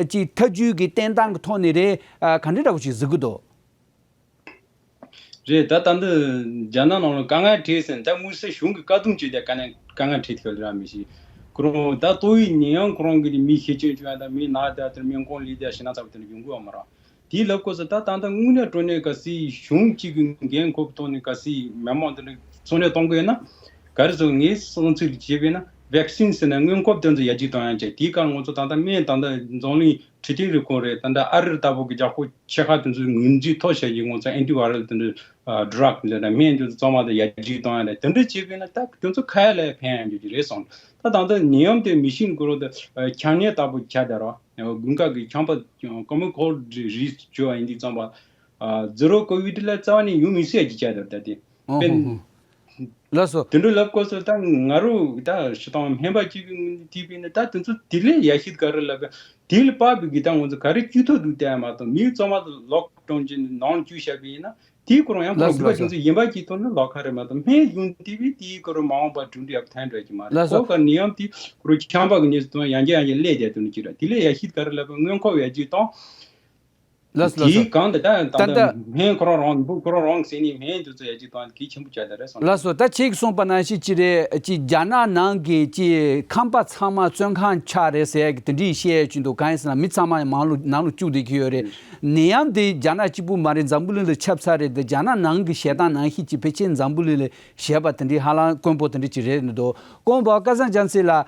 ཅིག་ཐབས་ཇུས་ཀྱི་བསྟེན་སྟངས་ཀྱི་ཐོག་ནས་རེད། ཨ་ག་འདྲ་འདྲ་པོ་ཞིག་གཟིགས་ཀྱི་འདུག་རེད། ད་ད་འདི་རྒྱ་ནག་ནང་ལ་དཀའ་ངལ་འཕྲད་ཟིན། ད་དམིགས་བསལ་གཞུང་གི་བཀག་སྡོམ་བྱས་ཏེ་དཀའ་ངལ་དཀའ་ངལ་འཕྲད་ཐུབ་ཡ་རག་མི་ཤེས། ཁོ་རང་ད་ཏོག་དབྱིབས་ནད་ཡམས་ཁོ་རང་གི་མི་ཤི་རྐྱེན་བྱུང་ཡ་དང་མི་ན་ད་དེར་སྨན་ཁང་ལུས་ཏེ་ཤི་ན་ཚ་པོ་དེ་འདྲ་ཡོང་གི་ཡོད་མ་རེད། དེའི་ལབ་དགོས་ས་ད་ད་ལྟ་དངོས་གནས་དྲང་གནས་གལ་སྲིད་གཞུང་གཅིག་གི་འགན་ཁུར་ཐོག་ནས་གལ་སྲིད་མི་མང་དེ་ལ་ཚོང་ལས་གཏོང་དགོས་ན། ག་རེ་ཟེར་ངའི་བསམ་ཚུལ་བྱས་པས་ན། vaccine ཟེར་ན་སྔོན་འགོག་དེ་ཚོ་ཡར་རྒྱས་གཏོང་ཡག་བྱས། དེའི་སྐབས་ང་ཚོ་ད་ལྟ་སྨན་ད་ལྟ་འཛམ་གླིང་འཕྲོད་བསྟེན་རིགས་ཁོ་རེ་ད་ལྟ་ཨ་རིར་ལྟ་བུ་གི་རྒྱག་པོ་ཆེ་ཁག་དེ་ཚོའི་ངོས་འཛིན་ཐོག་བྱས་ཀྱི་ང་ཚོ་antiviral དེ་ཚོ་drug དེ་ཚོ་སྨན་དེ་ཚོ་ཚང་མ་དེ་ཡར་རྒྱས་གཏོང་ཡག་རེད། དེ་འདྲ་བྱེད་དགོས་ན་ད་དེ་ཚོ་ཁ་ཡ་ལ་ཕན་ཡག་ཡོད་ཀྱི་རེད་བསམ། ད་ད་ལྟ་ནད་ཡམས་དེ་མི་ཤིན་གོ་རོ་དེ་ཆང་ནད་ལྟ་བུ་ཆགས་བསྡད་རོགས། དགུན་ཁ་གི་ཆམ་པ་common cold རིགས་བྱུང་བ་ཡིན་དུས་ཙམ་པ། zero covid ལ་རྩ་བ་ནས་ཡོང་མི་སྲིད་ཀྱི་ཆགས་བསྡད་ད་དེ། ཨོ་ཧོ་ཧོ། ལགས་སོ། དེ་འདྲ་ལབ་དགོས་སོ། ད་ང་རུ་ད་ཤི་ཐང་སྨན་པ་གཅིག་གི་ངོས་ནས་དེ་བས་ན་ད་དེ་ཚོ་དེ་ལས་ཡར་ཞིག་ག་རེ་ལབ་པ། དེ་ལ་དཔག་པའི་གི་ད་ང་ཚོ་ག་རེ་བཅོས་ཐུབ་འདུག་བལྟས་མ་གཏོགས་མི་ཚང་མ་ལོག་ཀྲོང་ཅིག་ནང་བཅུག་བཞག་པ་ཡིན་ན། དེའི་སྐོར་ཡང་ལགས་སོ་ལགས་སོ། ཁོ་རང་དེ་ཚོ་ཡིན་པ་གཅིག་ཐོག་ནས་ལོག་ཁ་རེད་མ་གཏོགས་སྨན་བཟུང་དེ་བས་དེའི་སྐོར་མ་འོངས་པ་གྲུབ་འབྲས་ཡག་ཐོན་འགྲོ་གི་མ་རེད། ལགས་སོ། ཁོ་ག་ནི་ཡང་དེ་སྐོར་ཆམ་པ་གི་ནས་དོན་ཡང་བསྐྱར་ཡང་བསྐྱར་སླེབས་བསྡད་དོན་གཅིག་རེད། དེ་ལས་ཡར་ཞིག་ག་རེ་ལབ་པ་སྔོན་འགོག་ཡར་རྒྱས་བཏང་། ལགས་སོ་ལགས་སོ། དེའི་སྒང་དུ་ད་ད་ད་ལྟ་སྨན་ཁོ་རང་རང་འབུ་ཁོ་རང་རང་ཟེར་ནས་སྨན་དེ་ཚོ་ཡར་རྒྱས་བཏང་གི་ཆེན་པོ་བྱ་ད་རེད་སོང་། ལགས་སོ། ད་ཁྱེད་ཀྱིས་གསུངས་པ་ནང་བཞིན་ཅི་རེད། ཅི་རྒྱ་ནག་ནང་གི་ཅི་ཁང་པ་ཚང་མ་བཙོན་ཁང་ཆགས་རེད་ཟེར་ཡག་གི་དེ་འདྲའི་བཤད་ཡག་ཅིག་འདུག་གང་ཡིན་ཟེར་ན་མི་ཚང་མ་མང་ལོ་ནང་ལོ་བཅུག་བསྡད་ཀྱི་ཡོད་རེད། ནད་ཡམས་དེ་རྒྱ་ནག་གཅིག་པུ་མ་རེད། འཛམ་བུ་གླིང་ལ་ཁྱབ་ཚར་རེད། དེ་རྒྱ་ནག་ནང་གི་ཞེ་སྡང་ནང་བཞིན་ཅི་ཕལ་ཆེར་འཛམ་བུ་གླིང་ལ་བྱས་པ་དེ་འདྲའི་ཧ་ལམ་དཀོན་པོ་དེ་འདྲ་ཅིག་རེད་འདུག་དཀོན་པོ་སྐལ་བཟང་རྒྱ་མཚོ་ལགས།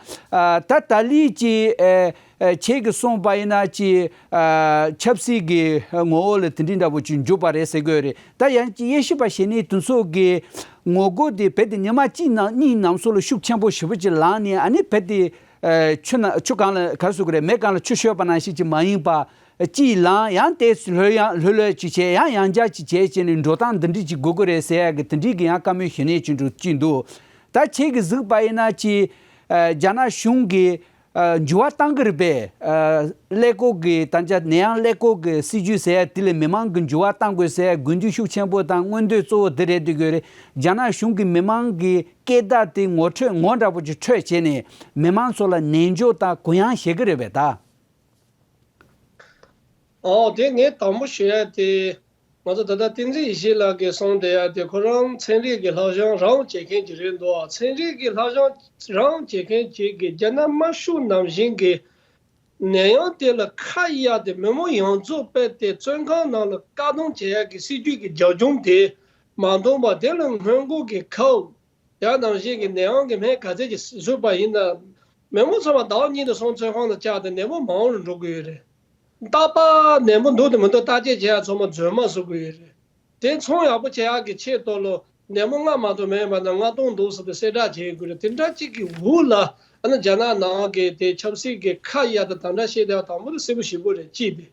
ད་ད་ལི་ཅི་ཨེ། ཨ། ཁྱེད་ཀྱིས་གསུངས་པ་ཡིན་ན་ཅི། ཨ། ཆབ་སྲིད་ཀྱི་ངོ་བོ་ལ་དེ་འདྲའི་འདྲ་པོ་ཅིག་འཇུག་པ་རེད་ཟེར་དགོས་རེད། ད་ཡང་ཅི་དབྱེ་ཞིབ་པ་ཞིག་ནས་དེ་ཚོ་གི་ངོ་རྒོལ་དེ་རྦད་དེ་ཉི་མ་གཅིག་ནང་གཉིས་ནང་སོགས་ལ་ཤུགས་ཆེན་པོ་ཞེ་པོ་ཅིག་ལངས་ནས། ཨ་ནི་རྦད་དེ་ཨ། ཆུ་ན་ཆུ་གང་ལ་ག་རེ་ཟེར་དགོས་རེད། མེ་གང་ལ་ཆུ་ཤོར་བ་ནང་བཞིན་ཅིག་མ་ཡིན་པ། ཅིག་ལངས། ཡང་དེ་ལྷོད་ཡང་ལྷོད་ལྷོད་ཅིག་བྱས། ཡང་ཡང་བསྐྱར་ཅིག་བྱས་བྱས་ནས་འགྲོ་སྟངས་འདི་འདྲ་ཅིག་དགོས་ཀྱི་རེད་ཟེར་ཡག་གི་དེ་འདྲའི་གི་ཡང་བཀའ་མོལ་ཞུ་མཁན་ཅིག་འདུག་ཅིག་འདུག་ད་ཁྱེད་ཀྱིས་གཟིགས་པ་ཡིན་ན་ཅི། ཨ། རྒྱ་ནག་གཞུང་གིས་ཨ། འགྱུར་བ་གཏང་གི་རེད་པས། ཨ། ཀླད་ཀོར་གྱི་ད་ཆ་ནད་ཡམས་ཀླད་ཀོར་གྱི་སྲིད་ཇུས་ཟེར་ཡ་དེ་ལ་མི་མང་གིས་འགྱུར་བ་གཏང་དགོས་ཟེར་ཡ་དགོས་འདུན་ཤུགས་ཆེན་པོ་དང་མངོན་འདོད་གཙོ་བོ་དེ་རེད་འདུག་གི་རེད། རྒྱ་ནག་གཞུང་གིས་མི་མང་གི་སྐད་བརྡ་དེ་ངོ་འཕྲོད་ངོ་འདྲ་པོ་ཅིག་འཕྲོད་བྱས་ནས་མི་མང་ཚོ་ལ་ནན་འཇོག་དང་གུ་ཡངས་བྱེད་ཀྱི་རེད་པས་ད། ཨོ། དེ་ངས་དང་པོ་ཞུ་ཡ་དེ། ང་ཚོ་ད་ལྟ་བསྟན་འཛིན་ཡེ་ཤེས་ལགས་ཀྱིས་གསུངས་བསྡད་ཡ་དེ་ཁོ་རང་ཚན་རིག་གི་སློབ་སྦྱོང་རང་བྱེད་མཁན་ཅིག་རེད་འདུག་ཚན་རིག་གི་སློབ་སྦྱོང་རང་བྱེད་མཁན་ཅིག་གིས་རྒྱ་ནག་དམར་ཤོག་ནང་བཞིན་གྱི་ནད་ཡམས་དེ་ལ་ཁ་གཡར་ཏེ་མི་མང་ཡོངས་རྫོགས་རྦད་དེ་བཙོན་ཁང་ནང་ལ་བཀག་སྡོམ་བྱེད་ཡ་གི་སྲིད་ཇུས་ཀྱི་རྒྱབ་ལྗོངས་དེ་མ་འདང་པ། དེ་ལ་སྔོན་འགོག་གི་ཁབ། ཡང་ནང་བཞིན་གྱི་ནད་ཡམས་ཀྱི་སྨན་ག་ཚད་ཅིག་བཟོས་པ་ཡིན་ན། མི་མང་ཚང་མ་ཟླ་བ་གཉིས་དང་གསུམ་བཙོན་ཁང་ལ་བཅར་ཏེ་ནད་པ་མང་རུ་འགྲོ་གི་ཡོད་རེད། རྟག་པར་ནད་པ་འདུག་དང་མི་འདུག་བརྟག་དཔྱད་བྱེད་ཡ་ཚང་མ་རྫུན་མ་བཟོ་གི་ཡོད་རེད། དེ་ཚོང་ཡག་པོ་བྱེད་ཡག་གི་ཆེད་དུ་ལ་ནད་པ་ལྔ་མ་གཏོགས་མེད་པ་ན་ལྔ་སྟོང་འདུག་ཟེར་ཏེ་གསལ་བསྒྲགས་བྱེད་དགོས་རེད། དེ་འདྲ་གཅིག་གི་འོག་ལ་ཨ་ནི་རྒྱ་ནག་ནང་གི་དེ་ཆབ་སྲིད་ཀྱི་ཁ་གཡར་ཏེ་དམ་དྲག་བྱེད་བསྡད་པ་དང་པོ་དེ་གསལ་པོ་ཞེ་པོ་རེད། གཅིག་དེ།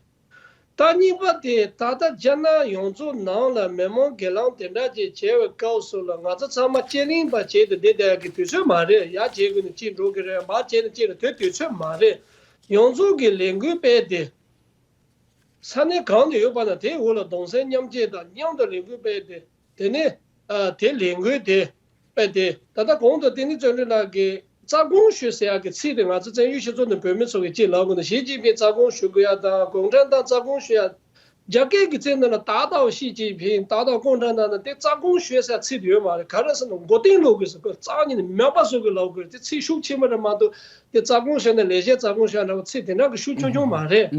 ད་གཉིས་པ་དེ། ད་ལྟ་རྒྱ་ནག་ཡོངས་རྫོགས་ནང་ལ་མི་མང་སྒེར་ལངས་དེ་འདྲ་ཅིག་བྱས་པའི་སྐབས་སུ་ལ་ང་ཚོ་ཚང་མ་ཅི་ལིང་པ་བྱས་ཏེ་བསྡད་བསྡད་ཡག་གི་དུས་ཚོད་མ་རེད། ཡར་བྱེད་དགོས་ན་ཅིག་འགྲོ་གི་རེད། མར་བྱས་ན་ཅིག་རེད། དེ་དུས་ཚོད་མ་རེད། ཡོངས་རྫོགས་ཀྱི་ལས་འགུལ་སྤེལ་ཏེ། ས་གནས་གང་དུ་ཡོད་པ་ན་དེའི་འོག་ལ་གདུང་སེམས་མཉམ་སྐྱེད་དང་མཉམ་དུ་ལས་འགུལ་སྤེལ་ཏེ། དེ་ནས་ཨ་དེ་ལས་འགུལ་དེ་སྤེལ་ཏེ། ད་ལྟ་གོང་དུ་བསྟན་འཛིན་བརྩོན་འགྲུས་ལགས་ཀྱིས་རྩ་དགོངས་ཞུ་ཟེར་ཡག་གི་ཚིག་དེ་ང་ཚོ་བཙན་བྱོལ་སྤྱི་ཚོགས་ནས་བོད་མི་ཚོ་གིས་ཅིག་ལབ་དགོས་ན། ཞི་ཅིན་ཕིང་རྩ་དགོངས་ཞུ་དགོས་ཡ་དང་གུང་ཁྲན་ཏང་རྩ་དགོངས་ཞུ་ཡ། རྒྱ་སྐད་ཀྱི་ཚིག་ནང་ལ་ཏག་ཏག་ཞི་ཅིན་ཕིང་ཏག་ཏག་གུང་ཁྲན་ཏང་ནང་དེ་རྩ་དགོངས་ཞུ་ཟེར་ཚིག་དེ་ཡོད་མ་རེད། ག་རེ་ཟེར་ན་མགོ་རྟིང་སློག་དགོས་ཟེར། ཁོས་རྩ་ནས་མོས་པ་བཟོ་དགོས་ལབ་དགོས་རེད། དེ་ཚིག་ཤུགས་ཆེན་པོ་རེད་མ་གཏོགས། དེ་རྩ་དགོངས་ཞུས་ན་ལས་བྱེད་རྩ་དགོངས་ཞུས་ན་འདྲ་བོ་ཚིག་དེ་འདྲ་གི་ཤུགས་ཆུང་ཆུང་མ་རེད།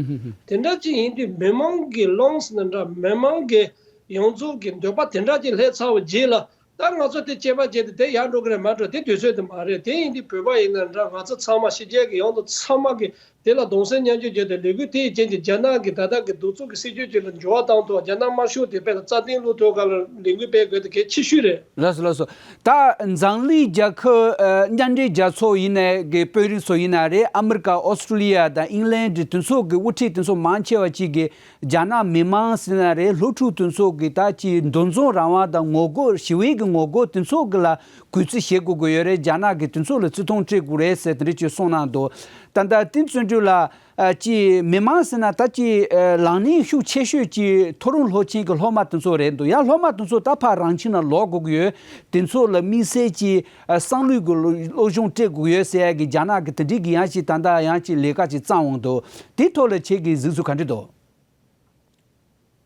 དེ་འདྲ་ཅིག་ཡིན་དུས་མི་མང་གི་ལངས་ཟེར་ན་འདྲ། མི་མང་གི་ཡོངས་རྫོགས་ཀྱི་འདོད་པ་དེ་འདྲ་ཅིག་སླེབས་ཚར་བའི་རྗེས་ལ། ད་ང་ཚོ་དེ་དཔྱད་པ་བྱས་ཏེ་དེ་ཡར་འགྲོ་གི་རེད་མར་འགྲོ་དེ་དུས་ཚོད་དེ་མ་རེད། དེ་ཡིན་དུས་བོད་པ་ཡིན་ན་འདྲ། ང་ཚོ་ཚང་མ་ཕྱི་རྒྱལ་གྱི་ཡོངས་རྫོགས་ཚང་མ་གི་དེ་ལ་གདུང་སེམས་མཉམ་སྐྱེད་བརྒྱབ་སྟེ་ལས་འགུལ་དེའི་རྐྱེན་གྱིས་རྒྱ་ནག་གི་ད་ལྟ་གི་གདུག་རྩུབ་ཀྱི་སྲིད་བྱུས་ཅིག་ལ་འགྱུར་བ་བཏང་ཐུབ། རྒྱ་ནག་དམར་ཤོག་དེ་དཔེ་ལ་རྩ་གཏིང་བླུག་ཐུབ་ག་ལ་ལས་འགུལ་སྤེལ་དགོས་དེ་གལ་ཆེ་ཤོས་རེད། ལགས་སོ་ལགས་སོ། ད་འཛམ་གླིང་རྒྱལ་ཁབ་ཨ་མཉམ་འབྲེལ་རྒྱལ་ཚོགས་ཡིན་ནའི་གི་དཔོན་རིགས་ཚོ་ཡིན་ན་རེད། ཨ་མི་རི་ཀ་ཨོ་སི་ཀྲུ་ལི་ཡ་དང་ཨིང་ལན་དེ་ཚོ་གི་དབུ་ཁྲིད་དེ་ཚོ་མང་ཆེ་བ་ཅིག་གིས་རྒྱ་ནག་མི་མང་ཟེར་ན་རེད། སློབ་ཕྲུག་དེ་ཚོ་གི་ད་ཅིག་འདུ་འཛོམས་རང་དབང་དང་ངོ་རྒོལ་ཞི་བའི་གི་ངོ་རྒོལ་དེ་ཚོ་གི་ལ་གུས་བརྩི་བྱེད་དགོས་ཀྱི་ཡོད་རེད། རྒྱ་ནག་གིས་དེ་ཚོ་ལ་བརྩི་མཐོང་སྤྲད་དགོས་རེད་ཟེར་དེ་འདྲ་ཅིག་གསུངས་གནང་འདུག་ད་ལྟ་དེ་བརྩོན་འགྲུས་ལ། ཨ་ཅི་མི་མང་ཟེར་ན་ད་ཅི་ཨ་ལངས་གནས་ཤུགས་ཆེ་ཤོས་ཀྱི་མཐོ་རིམ་སློབ་ཆེན་གྱི་སློབ་མ་དེ་ཚོ་རེད་འདུག་ཡང་སློབ་མ་དེ་ཚོ་ད་ཕར་རང་ཁྱིམ་ལ་ལོག་དགོས་ཀྱི་ཡོད། དེ་ཚོ་ལ་དམིགས་བསལ་གྱི་ཨ་བསམ་བློའི་གི་སློབ་སློབ་སྦྱོང་སྤྲད་དགོས་ཀྱི་ཡོད་ཟེར་ཡ་གི་རྒྱ་ནག་གི་དེ་འདྲའི་གི་ཡང་ཅིག་ད་ལྟ་ཡང་ཅིག་ལས་ཀ་ཅིག་བརྩམས་འོང་འདུག་དེ་ཐོག་ལ་ཁྱེད་ཀྱི་གཟིགས་ཚུལ་ག་འདྲ་འདུག་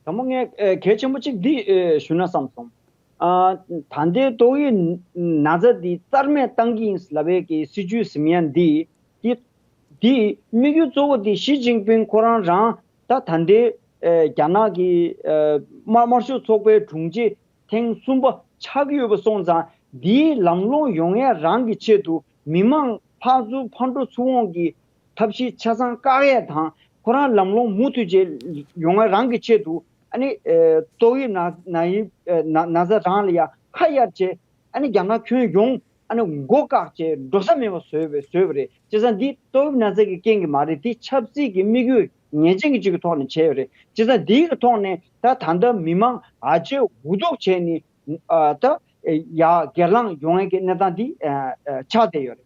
དང་པོ་ངས་ཨེ་གལ་ཆེན་པོ་གཅིག་འདི་ཨེ་ཞུ་ན་བསམ་སོང་། ཨ་ད་ལྟའི་ཏོག་དབྱིབས་ན་ཚ་འདི་རྩ་མེད་བཏང་གི་ཡིན་ལབ་པའི་གི་སྲིད་ཇུས་ཟིན་ཡ་འདི། འདི་འདི་དམིགས་ཡུལ་གཙོ་བོ་འདི་ཞི་ཅིན་ཕིང་ཁོ་རང་རང་ད་ད་ལྟའི་ཨེ་རྒྱ་ནག་གི་ཨེ་དམར་དམར་ཤོག་ཚོགས་པའི་དྲུང་ཆེ་ཐེངས་གསུམ་པ་ཆགས་ཀྱི་ཡོད་པ་སོང་ཙང་། འདིའི་ལམ་ལྷོང་ཡོང་ཡ་རང་གི་ཆེད་དུ་མི་མང་ ཕར་ཚུར་ཕར་འགྲོ་ཚུར་འོང་གི་ཐབས་ཤེས་ཆ་ཚང་བཀག་ཡས་དང་། ཁོ་རང་ལམ་ལྷོང་མུ་མཐུད་བྱས་ཡོང་ཡས་རང་གི་ཆེད་དུ། ཨ་ནི་ཨེ་ཏོག་དབྱིབས་ན་ན་ཡི་ཨེ་ན་ན་ཚ་རང་ལ་ཡ་ཁ་གཡར་བྱས། ཨ་ནི་རྒྱ་ནག་ཁྱོན་ཡོངས་ཨ་ནི་མགོ་བཀག་བྱས་འགྲོ་ས་མེད་པ་བཟོས་པའི་བཟོས་པ་རེད། བྱས་ཙང་འདི་ཏོག་དབྱིབས་ན་ཚ་གི་རྐྱེན་གྱིས་མ་རེད། འདི་ཆབ་སྲིད་ཀྱི་དམིགས་ཡུལ་ངེས་ཅན་གྱི་ཅིག་གི་ཐོག་ནས་བྱས་ཡོད་རེད། བྱས་ཙང་འདིའི་གི་ཐོག་ནས་ད་ད་ལྟ་མི་མང་ཨ་ཅེ་འུ་ཐུག་བྱས་ནས་ཨ་ད་ཡ་སྒེར་ལངས་ཡོང་ཡས་ཀྱི་གནས་སྟངས་འདི་ཨ་ཨ་ཆགས་བསྡད་ཡོད་རེད།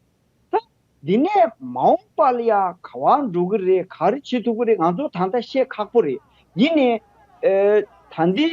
ད་འདི་ནས་མ་འོངས་པ་ལ་ཡ་ག་བ་འགྲོ་གི་རེད། ག་རེ་བྱེད་ཐུབ་ཀྱི་རེད། ང་ཚོ་ད་ལྟ་བཤད་ཁག་པོ་རེད། ཡིན་ནའི་ཨེ་ད་འདི་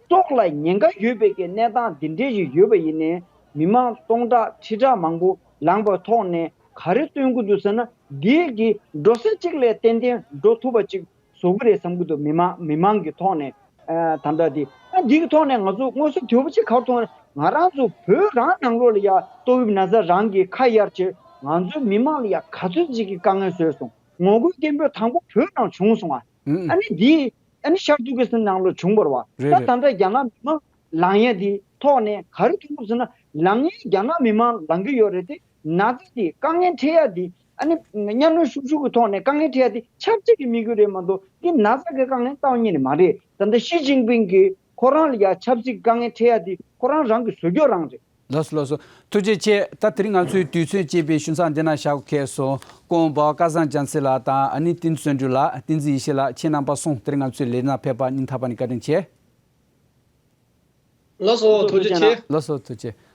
སྲོག་ལ་ཉེན་ཁ་ཡོད་པའི་གི་གནས་སྟངས་འདི་འདྲས་ཞིག་ཡོད་པ་ཡིན་ནའི། མི་མང་སྟོང་ཕྲག་ཁྲི་ཕྲག་མང་པོ་ལངས་པའི་ཐོག་ནས་ག་རེ་སྟོན་གྱི་འདུག་ཟེར་ན། འདི་གི་འགྲོ་ས་གཅིག་ལ་ཏན་ཏན་འགྲོ་ཐུབ་པ་ཅིག་བཟོ་གི་རེད་བསམ་གྱི་འདུག་མི་མང་མི་མང་གི་ཐོག་ནས། ཨ་ད་ལྟ་འདི་ཨ་འདི་གི་ཐོག་ནས་ང་ཚོ་མངོན་གསལ་དོད་པོ་ཅིག་ག་རེ་མཐོང་ན། ང་རང་ཚོ་བོད་རང་ནང་ལོགས་ལ་ཡ་ཏོག་དབྱིབས་ན་ཚ་རང་གི་ཁ་གཡར་བྱས། ང་ཚོའི་མི་མང་ལ་ཡ་ག་ཚོད་ཅིག་གི་དཀའ་ངལ་བཟོས་སོང་། ངོ་རྒོལ་སྐད་འབོད་དང་པོ་བོད་ནང་བྱུང་སོང་ཨ། ཨ་ནི་འདི་ཨ་ནི་ཤར་ཏུར་ཀི་སི་ཐན་ནང་ལོགས་བྱུང་བ་རེད་བ། རེད་ད་རེད། ད་ལྟ་རྒྱ་ནག་མི་མང་ལངས་ཡ་འདི་ཐོག་ནས་ག་རེ་མཐོང་གི་ཟེར་ན། ལངས་ཡ་རྒྱ་ནག་མི་མང་ལངས་ཀྱི་ཡོད་རེད་དེ། ན་ཚ་འདི་དཀའ་ངལ་འཕྲད་ཡ་འདི་ཨ་ནི་གཉའ་གནོན་ཤུགས་ཆུང་གི་ཐོག་ནས་དཀའ་ངལ་འཕྲད་ཡ་འདི་ཆབ་སྲིད་ཀྱི་དམིགས་ཡུལ་རེད་མ་གཏོགས། འདི་ན་ཚ་གི་དཀའ་ངལ་གཏོང་མཁན་ནི་མ་རེད། ད་ལྟ་ཞི་ཅིན་ཕིང་གིས་ཁོ་རང་ལ་ཡ་ཆབ་སྲིད་ཀྱི་དཀའ་ངལ་འཕྲད་ཡ་འདི་ཁོ་རང་རང་གིས་བཟོ་རྒྱུ་རང་རེད། ལགས་སོ་ལགས་སོ། ཐུགས་རྗེ་ཆེ། ད་དེ་རིང་ང་ཚོའི་དུས་ཚོད་བཅད་པའི་ཤུལ་ཙང་འདི་ན་བཞག་གོ་ཁེལ་སོང་། ཀོང་པོ་སྐལ་བཟང་རྒྱ་མཚོ་ལགས་དང་ཨ་ནི་བསྟན་འཛིན་བརྩོན་འགྲུས་ལགས། བསྟན་འཛིན་ཡེ་ཤེས་ལགས། ཁྱེད་རྣམ་པ་གསུམ་དེ་རིང་ང་ཚོའི་ལས་རིམ་ནང་ཕེབས་པ་སྙིང་ཐག་པ་ནས་བཀའ་དྲིན་ཆེ། ལགས་སོ་ཐུགས་རྗེ་ཆེ། ལགས་སོ་ཐུགས་རྗེ་ཆེ།